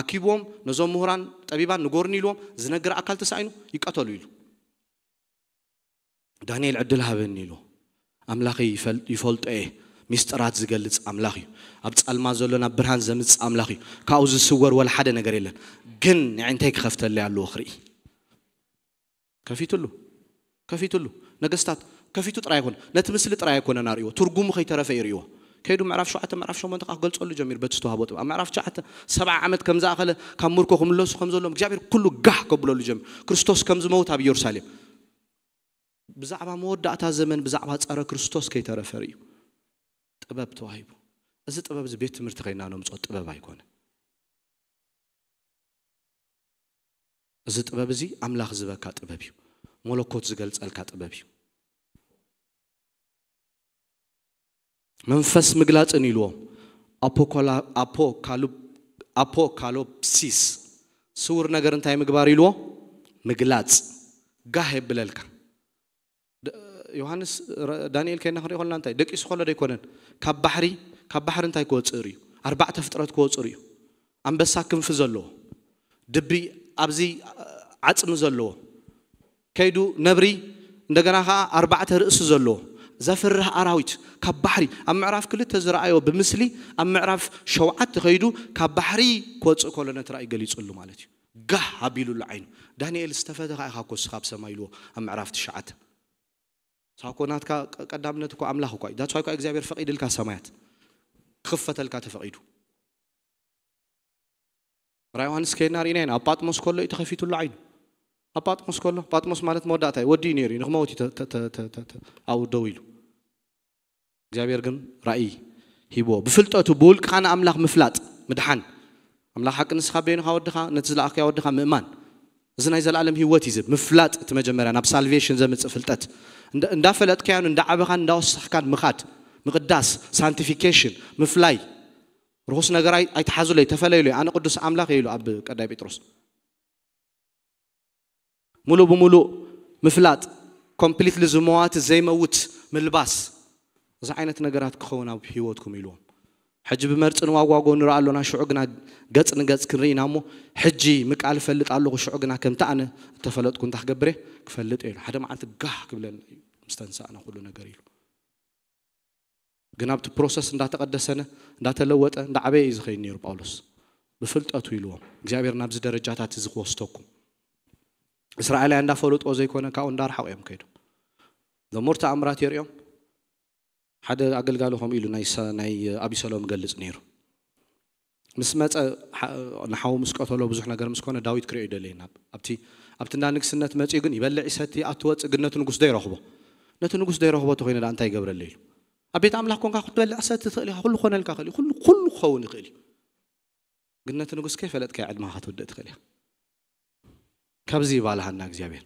ኣኪብዎም ነዞም ምሁራን ጠቢባን ንጎርኒ ኢልዎም ዝነግር ኣካል ተሳኢኑ ይቀተሉ ኢሉ። ዳንኤል ዕድል ሃበኒ ኢሉ። ኣምላኽ ይፈልጦ እየ። ሚስጥራት ዝገልጽ ኣምላኽ እዩ። ኣብ ጻልማ ዘሎ ናብ ብርሃን ዘምጽእ ኣምላኽ እዩ። ካብኡ ዝስወር ወላ ሓደ ነገር የለን። ግን ንዕንተይ ክኸፍተለይ ኣለዎ ክርኢ። ከፊትሉ ከፊትሉ ነገስታት ከፊቱ ጥራይ ኣይኮነ ነቲ ምስሊ ጥራይ ኣይኮነ ናርእዎ ትርጉሙ ከይተረፈ ይርእዎ። ከይዱ ምዕራፍ ሸውዓተ ምዕራፍ ሸሞንተ ከዓ ክገልጸሉ ጀሚሩ በቲ ዝተዋህቦ ጥበብ ኣብ ምዕራፍ ትሽዓተ ሰብዓ ዓመት ከም ዝኣኸለ ካብ ምርኮ ክምለሱ ከም ዘለዎም እግዚኣብሔር ኩሉ ጋህ ከብለሉ ጀሚሩ ክርስቶስ ከም ዝመውት ኣብ ኢየሩሳሌም ብዛዕባ መወዳእታ ዘመን ብዛዕባ ጸረ ክርስቶስ ከይተረፈ ርእዩ ጥበብ ተዋሂቡ። እዚ ጥበብ እዚ ቤት ትምህርቲ ከይና ነምጾ ጥበብ ኣይኮነ። እዚ ጥበብ እዚ ኣምላኽ ዝበካ ጥበብ እዩ። መለኮት ዝገልጸልካ ጥበብ እዩ። መንፈስ ምግላጽን ኢልዎም ኣፖካሎፕሲስ ስውር ነገር እንታይ ምግባር ኢልዎ ምግላጽ ጋህ የብለልካ። ዮሃንስ ዳንኤል ከይና ክንሪኦ ከለና እንታይ ደቂሱ ከሎ ዶ ኣይኮነን? ካብ ባሕሪ ካብ ባሕሪ እንታይ ክወፅእ ርእዩ? ኣርባዕተ ፍጥረት ክወፅእ ርእዩ። ኣንበሳ ክንፊ ዘለዎ ድቢ ኣብዚ ዓፅሚ ዘለዎ ከይዱ ነብሪ እንደገና ከዓ ኣርባዕተ ርእሲ ዘለዎ ዘፍርህ ኣራዊት ካብ ባሕሪ ኣብ ምዕራፍ ክልተ ዝረኣዮ ብምስሊ ኣብ ምዕራፍ ሸውዓተ ከይዱ ካብ ባሕሪ ክወፅእ ከሎ ነቲ ራእይ ገሊፅሉ ማለት እዩ። ጋህ ኣቢሉሉ ዓይኑ ዳንኤል ዝተፈተኻ ኢኻ ኮስኻ ኣብ ሰማይ ኢልዎ ኣብ ምዕራፍ ትሽዓተ ሳኮ ናትካ ቀዳምነት እኮ ኣምላኽ እኳ እዩ that's why እኳ እግዚኣብሔር ፈቒድልካ ሰማያት ክኽፈተልካ ተፈቒዱ። ራ ዮሃንስ ከይና ርኢና ኢና ኣብ ጳጥሞስ ከሎ እዩ ተኸፊቱሉ ዓይኑ። ኣብ ጳጥሞስ ከሎ ጳጥሞስ ማለት መወዳእታ እዩ ወዲ እዩ ነይሩ እዩ ንክመወት እዩ ኣብኡ ደው ኢሉ እግዚኣብሔር ግን ራእይ ሂብዎ ብፍልጠቱ ብውልቅኻ ንኣምላኽ ምፍላጥ ምድሓን ኣምላኽ ሓቂ ንስኻ በይንኻ ወድኻ ነቲ ዝለኣኽያ ወድኻ ምእማን እዚ ናይ ዘለኣለም ህይወት እዩ ዝብ ምፍላጥ እቲ መጀመርያ ናብ ሳልቬሽን ዘምፅእ ፍልጠት እንዳፈለጥካዮን እንዳዓበኻን እንዳወሰኽካን ምኻድ ምቕዳስ ሳንቲፊኬሽን ምፍላይ ርኹስ ነገር ኣይትሓዙለይ ተፈለዩለይ ኣነ ቅዱስ ኣምላኽ ኢሉ ኣብ ቀዳይ ጴጥሮስ ሙሉእ ብሙሉእ ምፍላጥ ኮምፕሊትሊ ዝመዋቲ ዘይመውት ምልባስ እዚ ዓይነት ነገራት ክኸውን ኣብ ህይወትኩም ኢልዎም ሕጂ ብመርፂ ንዋጓጎ ንርኢ ኣሎና ሽዑ ግና ገፅ ንገፅ ክንርኢና እሞ ሕጂ ምቃል እፈልጥ ኣለኹ ሽዑ ግና ከምቲ ኣነ እተፈለጥኩ እንታ ክገብር እየ ክፈልጥ እየ ኢሉ ሓደ መዓልቲ ጋህ ክብለና እዩ ምስ ተንሳእና ኩሉ ነገር ኢሉ ግን ኣብቲ ፕሮሰስ እንዳተቐደሰነ እንዳተለወጠ እንዳዓበየ እዩ ዝኸይድ ነይሩ ጳውሎስ ብፍልጠቱ ኢልዎም እግዚኣብሔር ናብዚ ደረጃታት እዚ ክወስደኩም እስራኤላውያን እንዳፈለጥዎ ዘይኮነ ካብኡ እንዳርሓቑ እዮም ከይዶም ዘሞር ተኣምራት የርእዮም ሓደ ኣገልጋሊ ከምኡ ኢሉ ናይ ኣቢሰሎም ገልጽ ነይሩ ምስ መጸ ንሓዉ ምስ ቀተሎ ብዙሕ ነገር ምስ ኮነ ዳዊት ክሪኦ ይደለየ ናብ ኣብቲ ኣብቲ እንዳ ንግስነት መጺኡ ግን ይበልዕ ይሰቲ ኣትወጽእ ግን ነቲ ንጉስ ዶ ይረኽቦ ነቲ ንጉስ ዶ ይረኽቦ ተኾይነ ዳ እንታይ ይገብረለ ኢሉ ኣብ ቤት ኣምላኽ ኮንካ ክትበልዕ ሰቲ ትኽእል ኢኻ ኩሉ ክኾነልካ ክእል ኩሉ ኩሉ ክኸውን ይኽእል እዩ ግን ነቲ ንጉስ ከይፈለጥካ ዕድመኻ ክትውድእ ትኽእል ኢኻ ካብዚ ይባልሃና እግዚኣብሔር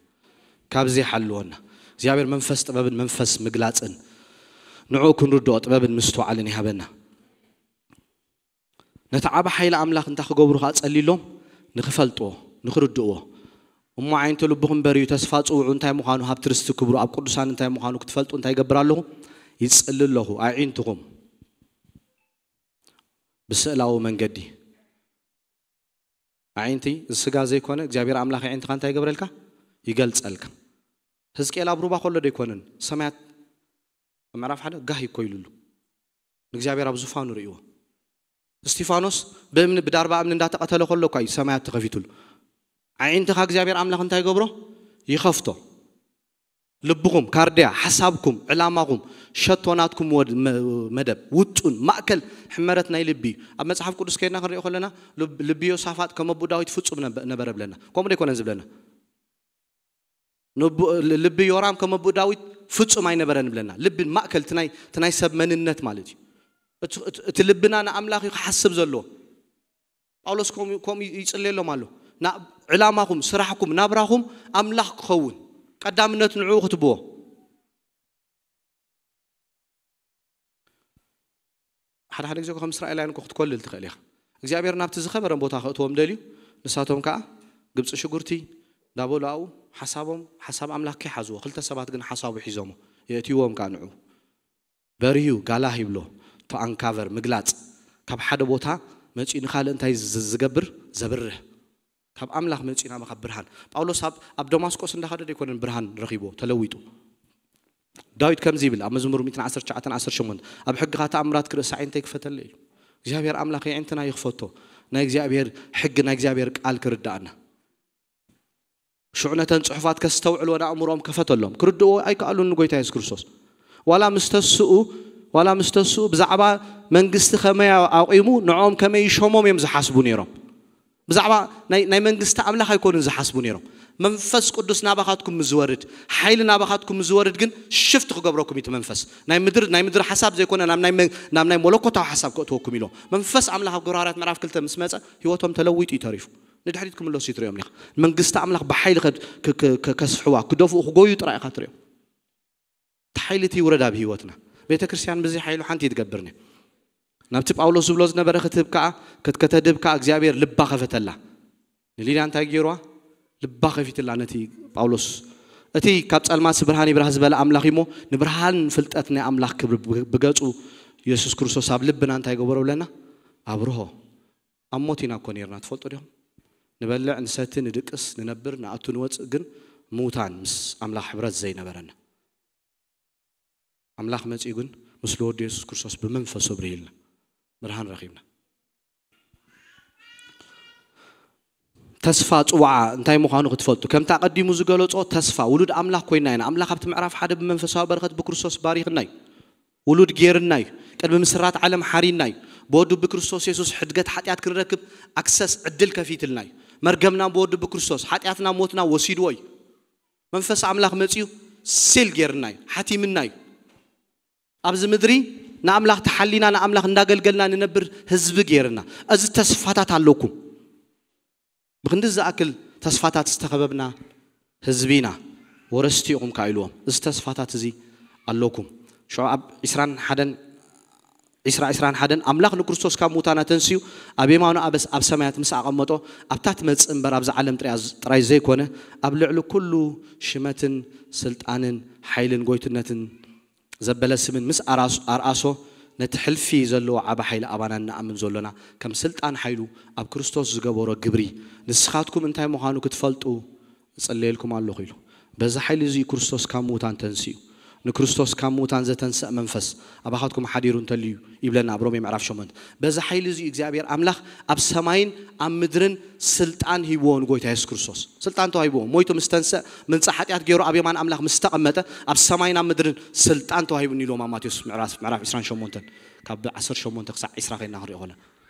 ካብዚ ይሓልወና እግዚኣብሔር መንፈስ ጥበብን መንፈስ ምግላፅን ንዕኡ ክንርድኦ ጥበብን ምስትውዓልን ይሃበና ነቲ ዓብ ሓይሊ ኣምላኽ እንታይ ክገብሩ ከዓ ጸሊሎም ንክፈልጥዎ ንክርድእዎ እሞ ዓይንቲ ልብኹም በርዩ ተስፋ ጽውዑ እንታይ ምዃኑ ሃብቲ ርስቲ ክብሩ ኣብ ቅዱሳን እንታይ ምዃኑ ክትፈልጡ እንታይ ይገብር ኣለኹ ይጽሊ ኣለኹ ኣዒንትኹም ብስእላዊ መንገዲ ኣዒንቲ ዝስጋ ዘይኮነ እግዚኣብሔር ኣምላኽ ኣዒንትኻ እንታይ ይገብረልካ ይገልጸልካ ህዝቅኤል ኣብ ሩባ ከሎ ዶ ኣይኮነን ሰማያት ምዕራፍ ሓደ ጋህ ይኮይሉሉ ንእግዚኣብሔር ኣብ ዙፋኑ ርእይዎ እስቲፋኖስ ብእምኒ ብዳርባ እምኒ እንዳተቐተለ ከሎ እኳ እዩ ሰማያት ተኸፊቱሉ። ኣዒንትኻ እግዚኣብሔር ኣምላኽ እንታይ ይገብሮ? ይኸፍቶ። ልብኹም፣ ካርድያ፣ ሓሳብኩም፣ ዕላማኹም፣ ሸቶ ናትኩም ወድ- መ- መደብ ውጡን ማእከል ሕመረት ናይ ልቢ እዩ። ኣብ መጽሓፍ ቅዱስ ከይድና ክንሪኦ ከለና ልብ- ልቢ ዮሳፋጥ ከም ኣቦ ዳዊት ፍጹም ነበ- ነበረ ብለና። ከምኡ ዶ ኣይኮነን ዝብለና? ንቡ- ል- ልቢ ዮራም ከም ኣቦ ዳዊት ፍጹም ኣይነበረን ብለና። ልቢ ማእከል እቲ ናይ እቲ ናይ ሰብ መንነት ማለት እዩ። እቲ- እቲ- እቲ ልብና ንኣምላኽ እዩ ክሓስብ ዘለዎ። ጳውሎስ ከምኡ ከምኡ ይጽልየሎም ኣሎ። ና- ዕላማኹም፣ ስራሕኩም፣ ናብራኹም ኣምላኽ ክኸውን ቀዳምነት ንዕኡ ክትብዎ። ሓደ ሓደ ግዜ ከም እስራኤላውያን እኮ ክትኮልል ትኽእል ኢኻ። እግዚኣብሔር ናብቲ ዝኸበረ ቦታ ከእትዎም ደልዩ፣ ንሳቶም ከዓ ግብፂ ሽጉርቲ እንዳበሉ ኣብኡ ሓሳቦም ሓሳብ ኣምላኽ ከይሓዝዎ፣ ክልተ ሰባት ግን ሓሳቡ ሒዞሞ የእትይዎም ከዓ ንዑ። በርዩ ጋላህ ይብሎ፣ ቶ ኣንካቨር ምግላፅ። ካብ ሓደ ቦታ መፂኡ ንኻልእ እንታይ ዝ- ዝገብር? ዘብርህ። ካብ ኣምላኽ መፂኡ ናባኻ ብርሃን። ጳውሎስ ኣብ ኣብ ደማስቆስ እንዳኸደ ዶ ኣይኮነን ብርሃን ረኺቦ ተለዊጡ? ዳዊት ከምዚ ይብል ኣብ መዝሙር ሚእትን ዓሰርተ ትሽዓተን ዓሰርተ ሸሞንተ፣ ኣብ ሕግኻ ተኣምራት ክርእስ ኣዒንተይ ክፈተለይ ኢሉ። እግዚኣብሔር ኣምላኽ የዒንትና ይኽፈቶ፣ ናይ እግዚኣብሔር ሕጊ ናይ እግዚኣብሔር ቃል ክርዳእና። ሽዑ ነተን ጽሑፋት ከስተውዕልወን ኣእምሮኦም ከፈተሎም። ክርድእዎ ኣይከኣሉን ንጎይታ የሱስ ክርስቶስ። ዋላ ምስ ተስኡ ዋላ ምስ ተስኡ ብዛዕባ መንግስቲ ከመይ ኣቑሙ ንዕኦም ከመይ ይሾሞም እዮም ዝሓስቡ ነይሮም። ብዛዕባ ናይ ናይ መንግስቲ ኣምላኽ ኣይኮኑን ዝሓስቡ ነይሮም። መንፈስ ቅዱስ ናባኻትኩም ምስ ዝወርድ፣ ሓይሊ ናባኻትኩም ምስ ዝወርድ ግን ሽፍት ክገብረኩም እዩ እቲ መንፈስ። ናይ ምድር ናይ ምድር ሓሳብ ዘይኮነ ናብ ናይ መ- ናብ ናይ መለኮታዊ ሓሳብ ከእትወኩም ኢሎም። መንፈስ ኣምላኽ ኣብ ግብረ ሃዋርያት ምዕራፍ ክልተ ምስ መጸ ህይወቶም ተለዊጡ እዩ ተሪፉ። ንድሕሪት ክምለሱ እዩ ትሪኦም ኢኻ። መንግስቲ ኣምላኽ ብሓይሊ ከድ- ክ- ክ- ክ- ከስፍሕዋ ክደፍኡ ክጎዩ ጥራይ ኢኻ ትሪኦም። እቲ ሓይሊ እቲ ይውረድ ኣብ ህይወትና። ቤተ ክርስቲያን ብዚ ሓይሉ ሓንቲ ይትገብርኒ። ናብቲ ጳውሎስ ዝብሎ ዝነበረ ክትህብ ከዓ ከት- ከተድህብ ከዓ እግዚኣብሔር ልባ ከፈተላ። ንሊድያ እንታይ ገይርዋ? ልባ ከፊትላ ነቲ ጳውሎስ። እቲ ካብ ጸልማት ብርሃን ይብራህ ዝበለ ኣምላኽ እሞ ንብርሃን ፍልጠት ናይ ኣምላኽ ክብሪ ብ- ብገጹ የሱስ ክርስቶስ ኣብ ልብና እንታይ ገበሮ ብለና? ኣብርሆ። ኣብ ሞት ኢና እኮ ነርና ትፈልጡ ዲኹም? ንበልዕ ንሰቲ ንድቅስ ንነብር ንኣቱ ንወፅእ ግን ምውታን ምስ ኣምላኽ ሕብረት ዘይነበረና። ኣምላኽ መጺኡ ግን ምስሉ ወዱ የሱስ ክርስቶስ ብመንፈሱ ኣብሪህልና ብርሃን ረኺብና። ተስፋ ጽዋዓ እንታይ ምዃኑ ክትፈልጡ ከምቲ ኣቐዲሙ ዝገለጾ ተስፋ ውሉድ ኣምላኽ ኮይና ኢና። ኣምላኽ ኣብቲ ምዕራፍ ሓደ ብመንፈሳዊ በረኸት ብክርስቶስ ባሪኽና እዩ። ውሉድ ጌርና እዩ። ቅድሚ ምስራት ዓለም ሓሪና እዩ። ብወዱ ብክርስቶስ የሱስ ሕድገት ሓጢኣት ክንረክብ ኣክሰስ ዕድል ከፊትልና እዩ። መርገምና ብወዱ ብክርስቶስ ሓጢኣትና ሞትና ወሲድዎ እዩ። መንፈስ ኣምላኽ መጺኡ ሲል ጌርና እዩ፣ ሓቲምና እዩ። ኣብዚ ምድሪ ንኣምላኽ ተሓሊና ንኣምላኽ እንዳገልገልና ንነብር ህዝቢ ጌርና። እዚ ተስፋታት ኣለኩም። ብክንዲ ዝኣክል ተስፋታት ዝተኸበብና ህዝቢ ኢና። ወረስቲ ኢኹም ከኣ ኢልዎም። እዚ ተስፋታት እዚ ኣለኩም። ሽዑ ኣብ ዕስራን ሓደን ዕስራ ዕስራን ሓደን ኣምላኽ ንክርስቶስ ካብ ሙታን ኣተንስዩ ኣብ የማኑ ኣበስ ኣብ ሰማያት ምስ ኣቐመጦ ኣብታ ትመጽእ እምበር ኣብዛ ዓለም ጥራይ ጥራይ ዘይኮነ ኣብ ልዕሊ ኩሉ ሽመትን ስልጣንን ሓይልን ጎይትነትን ዘበለ ስምን ምስ ኣራስ- ኣርኣሶ ነቲ ሕልፊ ዘለዎ ዓቢ ሓይሊ ኣባና እንኣምን ዘሎና ከም ስልጣን ሓይሉ ኣብ ክርስቶስ ዝገበሮ ግብሪ ንስኻትኩም እንታይ ምዃኑ ክትፈልጡ እጽለየልኩም ኣለኹ ኢሉ። በዚ ሓይሊ እዚ ክርስቶስ ካብ ምዉታን ተንሲኡ። ንክርስቶስ ካብ ምዉታን ዘተንስእ መንፈስ ኣባኻትኩም ሓዲሩ እንተልዩ ይብለና ኣብ ሮሜ ምዕራፍ ሸሞንተ። በዚ ሓይሊ እዚ እግዚኣብሔር ኣምላኽ ኣብ ሰማይን ኣብ ምድርን ስልጣን ሂብዎ ንጎይታ የሱስ ክርስቶስ። ስልጣን ተዋሂብዎ። ሞይቱ ምስ ተንስእ ምንጻ ሓጢኣት ገይሩ ኣብ የማን ኣምላኽ ምስ ተቐመጠ ኣብ ሰማይን ኣብ ምድርን ስልጣን ተዋሂቡኒ ኢልዎም ኣብ ማቴዎስ ምዕራፍ ምዕራፍ ዕስራን ሸሞንተን ካብ ዓሰርተ ሸሞንተ ክሳዕ ዕስራ ኸይድና ክንሪኦ ከለና።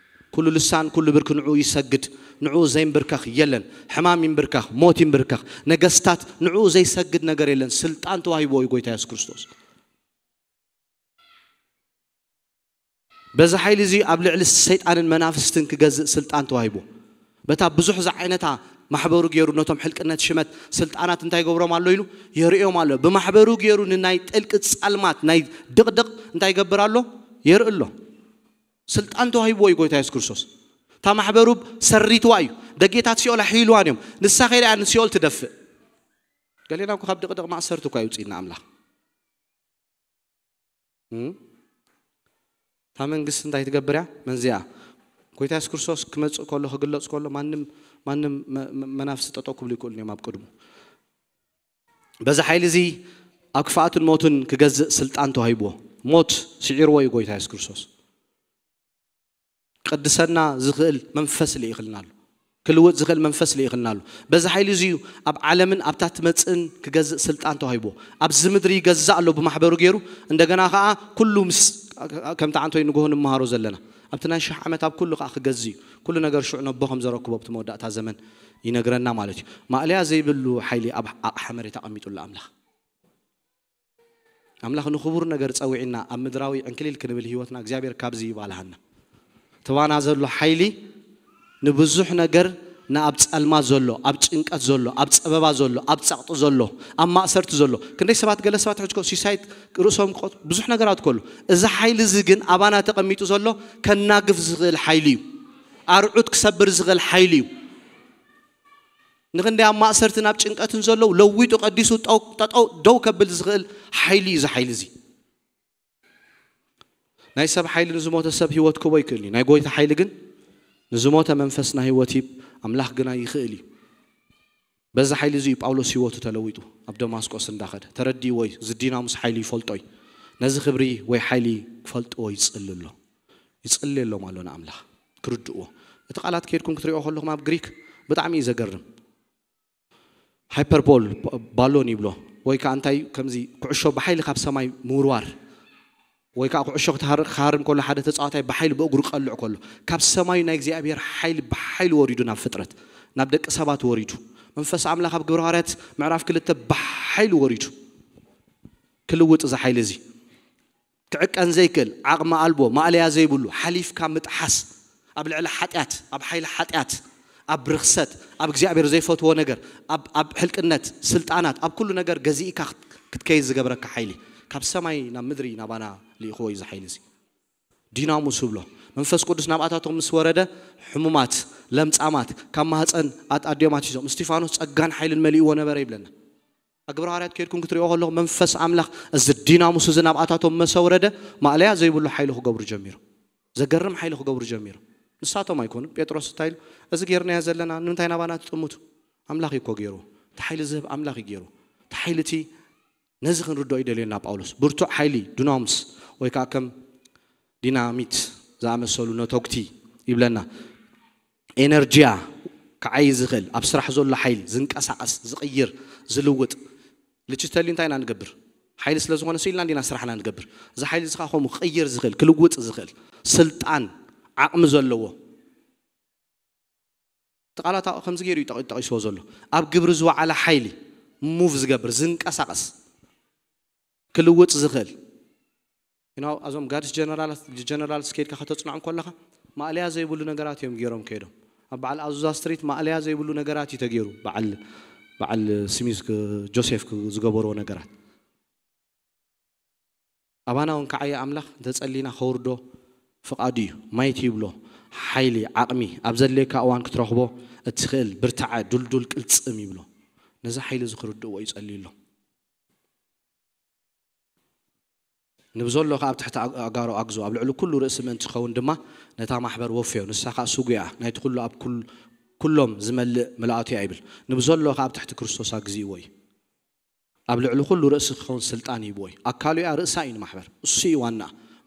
ኩሉ ልሳን ኩሉ ብርኪ ንዕኡ ይሰግድ። ንዕኡ ዘይንብርከኽ የለን። ሕማም ይንብርከኽ፣ ሞት ይንብርከኽ፣ ነገስታት ንዕኡ ዘይሰግድ ነገር የለን። ስልጣን ተዋሂብዎ እዩ ጎይታ የሱስ ክርስቶስ። በዚ ሓይሊ እዚ ኣብ ልዕሊ ሰይጣንን መናፍስትን ክገዝእ ስልጣን ተዋሂቡ። በታ ብዙሕ ዝዓይነታ ማሕበሩ ገይሩ ነቶም ሕልቅነት ሽመት ስልጣናት እንታይ ይገብሮም ኣሎ ኢሉ የርእዮም ኣሎ። ብማሕበሩ ገይሩ ንናይ ጥልቂ ጻልማት ናይ ድቕድቕ እንታይ ይገብር ኣሎ? የርኢ ኣሎ። ስልጣን ተዋሂብዎ እዩ ጎይታ የሱስ ክርስቶስ። እታ ማሕበሩ ሰሪትዋ እዩ። ደጌታት ሲኦል ኣሒልዋን እዮም። ንሳ ከይዳ እያ ንሲኦል ትደፍእ። ገሌና እኮ ካብ ድቕድቕ ማእሰርቲ እኳ ይውፅእና ኣምላኽ። እም? እታ መንግስቲ እንታይ ትገብር እያ? መንዚኣ። ጎይታ የሱስ ክርስቶስ ክመፅእ ከሎ ክግለፅ ከሎ ማንም ማንም መ- መ- መናፍስቲ ጠጠው ክብሉ ይክእሉ እዮም ኣብ ቅድሙ። በዚ ሓይሊ እዚ ኣብ ክፍኣትን ሞትን ክገዝእ ስልጣን ተዋሂብዎ። ሞት ስዒርዎ እዩ ጎይታ የሱስ ክርስቶስ። ክቕድሰና ዝኽእል መንፈስ ልኢኽልና ኣሎ። ክልውጥ ዝኽእል መንፈስ ልኢኽልና ኣሎ። በዚ ሓይሊ እዚ እዩ ኣብ ዓለምን ኣብታ ትመጽእን ክገዝእ ስልጣን ተዋሂብዎ። ኣብዚ ምድሪ ይገዝእ ኣሎ ብማሕበሩ ገይሩ፣ እንደገና ኸዓ ኩሉ ምስ፣ ከምቲ ዓንቶይ ንግሆ ንመሃሮ ዘለና። ኣብቲ ናይ ሽሕ ዓመት ኣብ ኩሉ ኸዓ ክገዝእ እዩ። ኩሉ ነገር ሽዑ ነቦ ከም ዘረክቦ ኣብቲ መወዳእታ ዘመን ይነግረና ማለት እዩ። ማእለያ ዘይብሉ ሓይሊ ኣብ ኣቕሓ መሬት ኣቐሚጡሉ ኣምላኽ። ኣምላኽ ንኽቡር ነገር ጸዊዕና ኣብ ምድራዊ ዕንክሊል ክንብል ህይወትና እግዚኣብሔር ካብዚ ይባልሃና። ትባና ዘሎ ሓይሊ ንብዙሕ ነገር ንኣብ ጸልማት ዘሎ፣ ኣብ ጭንቀት ዘሎ፣ ኣብ ጸበባ ዘሎ፣ ኣብ ጸቕጢ ዘሎ፣ ኣብ ማእሰርቲ ዘሎ። ክንደይ ሰባት፣ ገለ ሰባት ሕጅኮ ሲሳይት ርእሶም ክቆት-፣ ብዙሕ ነገራት ከሉ። እዚ ሓይሊ እዚ ግን ኣባና ተቐሚጡ ዘሎ ከናግፍ ዝኽእል ሓይሊ እዩ። ኣርዑት ክሰብር ዝኽእል ሓይሊ እዩ። ንኽንደይ ኣብ ማእሰርትን ኣብ ጭንቀትን ዘለዉ ለዊጡ ቀዲሱ ጠው-፣ ጠጠው-፣ ደው ከብል ዝኽእል ሓይሊ እዩ እዚ ሓይሊ እዚ። ናይ ሰብ ሓይሊ ንዝሞተ ሰብ ህይወት ክህቦ ይክእል እዩ። ናይ ጎይታ ሓይሊ ግን ንዝሞተ መንፈስና ህይወት ሂብ ኣምላኽ ግና ይኽእል እዩ። በዚ ሓይሊ እዚ እዩ ጳውሎስ ህይወቱ ተለዊጡ ኣብ ደማስቆስ እንዳኸደ። ተረዲእዎ እዩ። እዚ ዲናሙስ ሓይሊ ይፈልጦ እዩ። ነዚ ክብሪ ወይ ሓይሊ ክፈልጥዎ ይጽሊ ኣሎ። ይጽሊ ኣሎም ኣሎ ንኣምላኽ ክርድእዎ። እቲ ቃላት ከይድኩም ክትሪኦ ከለኹም ኣብ ግሪክ ብጣዕሚ እዩ ዘገርም። ሃይፐርቦል ባሎን ይብሎ፣ ወይ ከዓ እንታይ ከምዚ ኩዕሾ ብሓይሊ ካብ ሰማይ ምውርዋር፣ ወይ ከዓ ኩዕሾ ክትሃር-፣ ክሃርም ከሎ ሓደ ተጻዋታይ ብሓይሊ ብእግሩ ቀልዕ ከሎ፣ ካብ ሰማይ ናይ እግዚኣብሔር ሓይሊ ብሓይሊ ወሪዱ ናብ ፍጥረት፣ ናብ ደቂ ሰባት ወሪዱ። መንፈስ ኣምላኽ ኣብ ግብረ ሃዋርያት ምዕራፍ ክልተ ብሓይሊ ወሪዱ። ክልውጥ እዚ ሓይሊ እዚ ክዕቀን ዘይክእል፣ ዓቕሚ ኣልቦ፣ ማእለያ ዘይብሉ፣ ሓሊፍካ ምጥሓስ፣ ኣብ ልዕሊ ሓጢኣት፣ ኣብ ሓይሊ ሓጢኣት፣ ኣብ ርኽሰት፣ ኣብ እግዚኣብሔር ዘይፈትዎ ነገር፣ ኣብ፣ ኣብ ሕልቅነት፣ ስልጣናት፣ ኣብ ኩሉ ነገር ገዚእካ ክት-፣ ክትከይድ ዝገብረካ ሓይሊ፣ ካብ ሰማይ ናብ ምድሪ ናባና ልኢኽዎ እዩ እዚ ሓይሊ እዚ። ዲናሙስ ይብሎ። መንፈስ ቅዱስ ናብኣታቶም ምስ ወረደ፣ ሕሙማት፣ ለምጻማት፣ ካብ ማህፀን ኣት-፣ ኣዲኦም ኣትሒዞም፣ እስጢፋኖስ ጸጋን ሓይልን መሊእዎ ነበረ ይብለና። ኣብ ግብረ ሃዋርያት ከይድኩም ክትሪኦ ከለኹም መንፈስ ኣምላኽ እዚ ዲናሙስ እዚ ናብኣታቶም መሰ ወረደ፣ ማእለያ ዘይብሉ ሓይሊ ክገብሩ ጀሚሩ። ዘገርም ሓይሊ ክገብሩ ጀሚሩ። ንሳቶም ኣይኮኑን። ጴጥሮስ እንታይ ኢሉ? "እዚ ጌርናዮ ዘለና ንምንታይ ናባና ትጥምቱ? ኣምላኽ እዩ እኮ ገይሩ። እቲ ሓይሊ ዝህብ ኣምላኽ እዩ ገይሩ። እቲ ሓይሊ እቲ ነዚ ክንርድኦ ይደልየና ጳውሎስ። ብርቱዕ ሓይሊ ዱናሙስ ወይ ከዓ ከም ዲናሚት ዝኣመሰሉ ነቶግቲ ይብለና። ኤነርጂያ ክዓይ ዝኽእል፣ ኣብ ስራሕ ዘሎ ሓይሊ ዝንቀሳቐስ፣ ዝቕይር፣ ዝልውጥ። ልችተልዩ እንታይ ኢና ንገብር? ሓይሊ ስለ ዝኾነ ስኢልና እንዲና ስራሕና ንገብር። እዚ ሓይሊ እዚ ከዓ ከምኡ ክቕይር ዝኽእል፣ ክልውጥ ዝኽእል፣ ስልጣን፣ ዓቕሚ ዘለዎ። እቲ ቃላት ከምዚ ገይሩ እዩ ጠቒ-፣ ጠቒስዎ ዘሎ። ኣብ ግብሪ ዝወዓለ ሓይሊ፣ ሙቭ ዝገብር፣ ዝንቀሳቐስ፣ ክልውጥ ዝኽእል። You know፣ እዞም ጋድስ ጀነራላት፣ ጀነራልስ ከይድካ ከተጽንዖም ከለኻ፣ ማእለያ ዘይብሉ ነገራት እዮም ገይሮም ከይዶም። ኣብ በዓል ኣዙዛ ስትሪት ማእለያ ዘይብሉ ነገራት እዩ ተገይሩ። በዓል፣ በዓል ስሚዝ ክ-፣ ጆሴፍ ክ-፣ ዝገበርዎ ነገራት። ኣባና እውን ከዓየ ኣምላኽ እንተጸሊና ከውርዶ ፍቓዱ እዩ። ማይቲ ይብሎ፣ ሓይሊ፣ ዓቕሚ፣ ኣብ ዘድልየካ እዋን ክትረኽቦ እትኽእል ብርታዐ፣ ዱልዱል፣ ቅልጽም ይብሎ። ነዚ ሓይሊ እዚ ክርድእዎ እዩ ጸልዩ ኣሎ። ንብዘሎ ከኣ ኣብ ትሕቲ ኣግ-፣ ኣጋሮ ኣግዞ፣ ኣብ ልዕሊ ኩሉ ርእሲ ምእንቲ ክኸውን ድማ ነታ ማሕበር ወፍዮ። ንሳ ከኣ ስጉያ፣ ናይቲ ኩሉ ኣብ ኩል-፣ ኩሎም ዝመልእ ምልኣቱ እያ ይብል። ንብዘሎ ከኣ ኣብ ትሕቲ ክርስቶስ ኣግዚእዎ እዩ። ኣብ ልዕሊ ኩሉ ርእሲ ክኸውን ስልጣን ሂብዎ እዩ። ኣካሉ እያ ርእሳ እዩ ንማሕበር። እሱ እዩ ዋና።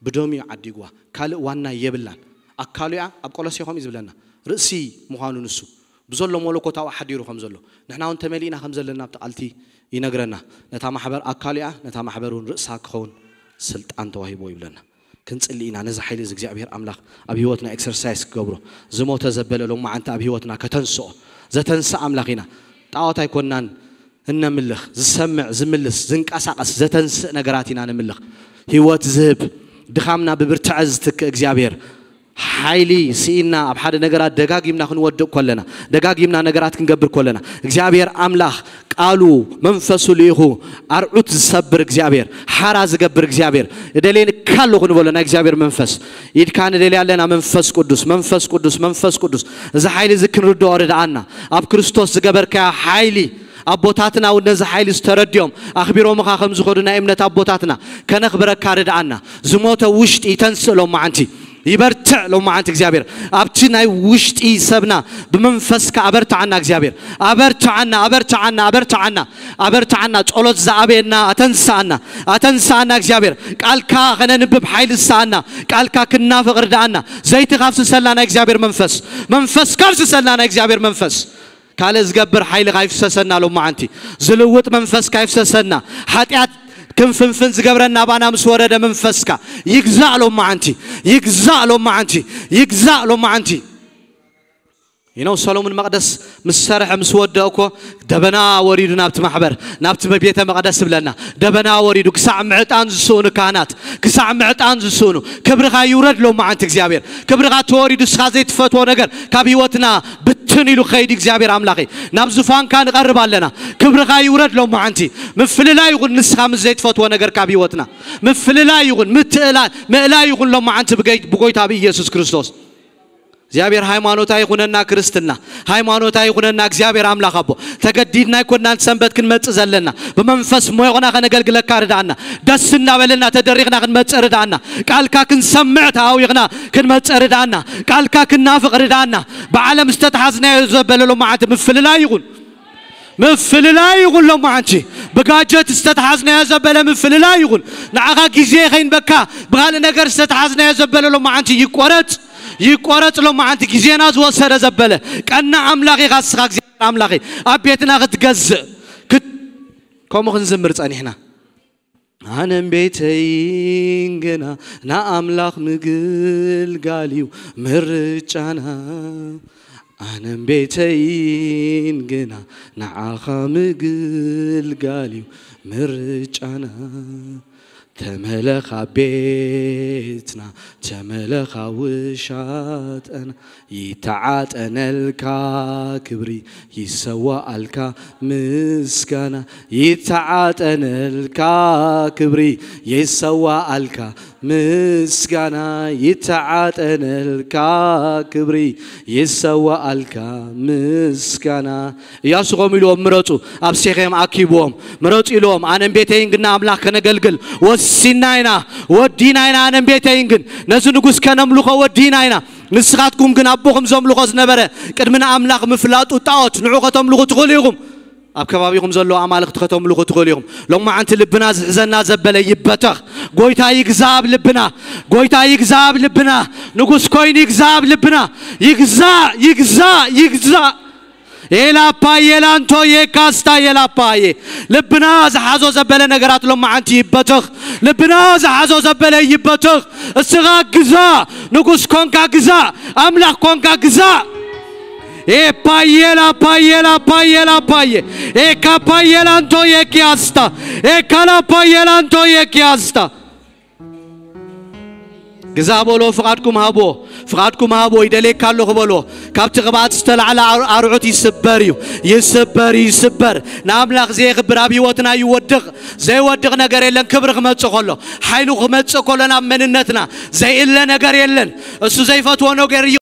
ብደሙ እዩ ዓዲግዋ። ካልእ ዋና የብላን። ኣካሉ እያ ኣብ ቆሎሴ ከምኡ እዩ ዝብለና። ርእሲ ምዃኑ ንሱ። ብዘሎ መለኮታዊ ሓዲሩ ከም ዘሎ። ንሕና እውን ተመሊእና ከም ዘለና ኣብቲ ቃልቲ ይነግረና። ነታ ማሕበር ኣካሉ እያ፣ ነታ ማሕበር እውን ርእሳ ክኸውን ስልጣን ተዋሂብዎ ይብለና። ክንጽሊ ኢና። ነዚ ሓይሊ እዚ እግዚኣብሔር ኣምላኽ ኣብ ህይወትና ኤክሰርሳይዝ ክገብሮ፣ ዝሞተ ዘበለ ሎማዓንቲ ኣብ ህይወትና ከተንስኦ፣ ዘተንስእ ኣምላኽ ኢና። ጣዖት ኣይኮንናን እነምልኽ፣ ዝሰምዕ፣ ዝምልስ፣ ዝንቀሳቐስ፣ ዘተንስእ ነገራት ኢና ንምልኽ። ህይወት ዝህብ፣ ድኻምና ብብርትዐ ዝትክእ እግዚኣብሔር፣ ሓይሊ ስኢና ኣብ ሓደ ነገራት ደጋጊምና ክንወድቕ ከለና፣ ደጋጊምና ነገራት ክንገብር ከለና፣ እግዚኣብሔር ኣምላኽ ቃሉ መንፈሱ ልኢኹ ኣርዑት ዝሰብር እግዚኣብሔር፣ ሓራ ዝገብር እግዚኣብሔር፣ እደልየካ ኣለኹ ንበሎ ናይ እግዚኣብሔር መንፈስ። ኢድካ ንደልያ ኣለና መንፈስ ቅዱስ፣ መንፈስ ቅዱስ፣ መንፈስ ቅዱስ። እዚ ሓይሊ እዚ ክንርድኦ ርድኣና። ኣብ ክርስቶስ ዝገበርካዮ ሓይሊ ኣቦታትና እውን ነዚ ሓይሊ ዝተረድዮም ኣኽቢሮምኻ ከም ዝኸዱ ናይ እምነት ኣቦታትና ከነኽብረካ ርድኣና። ዝሞተ ውሽጢ ይተንስእ ሎም መዓንቲ። ይበርትዕ ሎማዓንቲ እግዚኣብሔር ኣብቲ ናይ ውሽጢ ሰብና ብመንፈስካ ኣበርትዓና እግዚኣብሔር ኣበርትዓና ኣበርትዓና ኣበርትዓና ኣበርትዓና ጸሎት ዝኣበየና ኣተንስኣና ኣተንስኣና እግዚኣብሔር ቃልካ ከነንብብ ሓይሊ ዝሰኣና ቃልካ ክናፍቕ ርድኣና ዘይቲ ካብስሰልና ናይ እግዚኣብሔር መንፈስ መንፈስ ካብስሰልና ናይ እግዚኣብሔር መንፈስ ካልእ ዝገብር ሓይሊ ካይፍሰሰና ሎማዓንቲ ዝልውጥ መንፈስ ካይፍሰሰና ሓጢኣት ክንፍንፍን ዝገብረና ኣባና ምስ ወረደ መንፈስካ ይግዛእ ሎማዓንቲ ይግዛእ ሎማዓንቲ ይግዛእ ሎማዓንቲ ይነው ሰሎሙን መቕደስ ምስ ሰርሐ ምስ ወደእ እኮ ደበና ወሪዱ ናብቲ ማሕበር ናብቲ ቤተ መቕደስ ይብለና ደበና ወሪዱ ክሳዕ ምዕጣን ዝስኡኑ ካህናት ክሳዕ ምዕጣን ዝስኡኑ ክብርኻ ይውረድ ሎማዓንቲ እግዚኣብሔር ክብርኻ ተወሪዱ እስኻ ዘይትፈትዎ ነገር ካብ ህይወትና ብትን ኢሉ ኸይድ እግዚኣብሔር ኣምላኸይ ናብ ዙፋንካ ንቐርብ ኣለና ክብርኻ ይውረድ ሎማዓንቲ ምፍልላይ ይኹን ንስኻ ምስ ዘይትፈትዎ ነገር ካብ ህይወትና ምፍልላይ ይኹን ምትእላ ምእላይ ይኹን ሎማዓንቲ ብጎይታ ብኢየሱስ ክርስቶስ እግዚኣብሔር ሃይማኖት ኣይኹነና ክርስትና ሃይማኖት ኣይኹነና እግዚኣብሔር ኣምላኽ ኣቦ ተገዲድና ኣይኮንናን ሰንበት ክንመጽእ ዘለና ብመንፈስ ሞይቕና ከነገልግለካ ርድኣና ደስ እናበለና ተደሪኽና ክንመጽእ ርድኣና ቃልካ ክንሰምዕ ተሃዊኽና ክንመጽእ ርድኣና ቃልካ ክናፍቕ ርድኣና ብዓለም ዝተተሓዝናዮ ዘበለ ሎማዓንቲ ምፍልላይ ይኹን ምፍልላይ ይኹን ሎማዓንቲ ብጋጀት ዝተተሓዝናዮ ዘበለ ምፍልላይ ይኹን ንዓኻ ግዜ ከይንበካ ብካልእ ነገር ዝተተሓዝናዮ ዘበለ ሎማዓንቲ ይቆረጽ ይቆረጽ ሎማዓንቲ ግዜና ዝወሰደ ዘበለ ቀና ኣምላኽ ኢኻ እስኻ እግዚኣብሔር ኣምላኽ ኣብ ቤትና ክትገዝእ ክት- ከምኡ ክንዝምር ጸኒሕና ኣነም ቤተይን ግና ንኣምላኽ ምግልጋል እዩ ምርጫና ኣነም ቤተይን ግና ንዓኻ ምግልጋል እዩ ምርጫና ተመለኻ ቤትና ተመለኻ ውሻጠና ይተዓጠነልካ ክብሪ ይሰዋኣልካ ምስጋና ይተዓጠነልካ ክብሪ ይሰዋኣልካ ምስጋና ይተዓጠነልካ ክብሪ ይሰዋኣልካ ምስጋና እያሱ ከም ኢልዎም ምረፁ ኣብ ሴኼም ኣኪብዎም ምረፁ ኢልዎም ኣነን ቤተይን ግና ኣምላኽ ከነገልግል ወሲና ኢና ወዲና ኢና ኣነን ቤተይን ግን ነዚ ንጉስ ከነምልኾ ወዲና ኢና ንስኻትኩም ግን ኣቦኹም ዘምልኾ ዝነበረ ቅድሚ ንኣምላኽ ምፍላጡ ጣዖት ንዑ ከተምልኹ ትኽእሉ ኢኹም ኣብ ከባቢኹም ዘለዉ ኣማልኽቲ ከተምልኹ ትኽእሉ ኢኹም። ሎማዓንቲ ልብና ዝሕዘና ዘበለ ይበተኽ። ጎይታ ይግዛእ ኣብ ልብና። ጎይታ ይግዛእ ኣብ ልብና። ንጉስ ኮይኑ ይግዛእ ኣብ ልብና። ይግዛእ፣ ይግዛእ፣ ይግዛእ። ኤላፓ የላንቶ የካስታ የላፓየ ልብና ዝሓዞ ዘበለ ነገራት ሎማዓንቲ ይበተኽ። ልብና ዝሓዞ ዘበለ ይበተኽ። እስኻ ግዛእ፣ ንጉስ ኮንካ ግዛእ፣ ኣምላኽ ኮንካ ግዛእ። ኤፓየላ ፓየላ ፓየላ ፓየ ኤካ ፓየላ እንቶ የኪያስታ ኤካላ ፓየላ እንቶ የኪያስታ ግዛ በሎ ፍቓድኩም ሃቦ ፍቓድኩም ሃቦ ይደልየካ ኣለኹ በሎ ካብቲ ቅብኣት ዝተላዕለ ኣር- ኣርዑት ይስበር እዩ ይስበር እዩ ይስበር ንኣምላኽ ዘየኽብር ኣብ ህይወትና ይወድቕ ዘይወድቕ ነገር የለን ክብሪ ክመፅእ ከሎ ሓይሉ ክመፅእ ከሎ ናብ መንነትና ዘይእለ ነገር የለን እሱ ዘይፈትዎ ነገር እዩ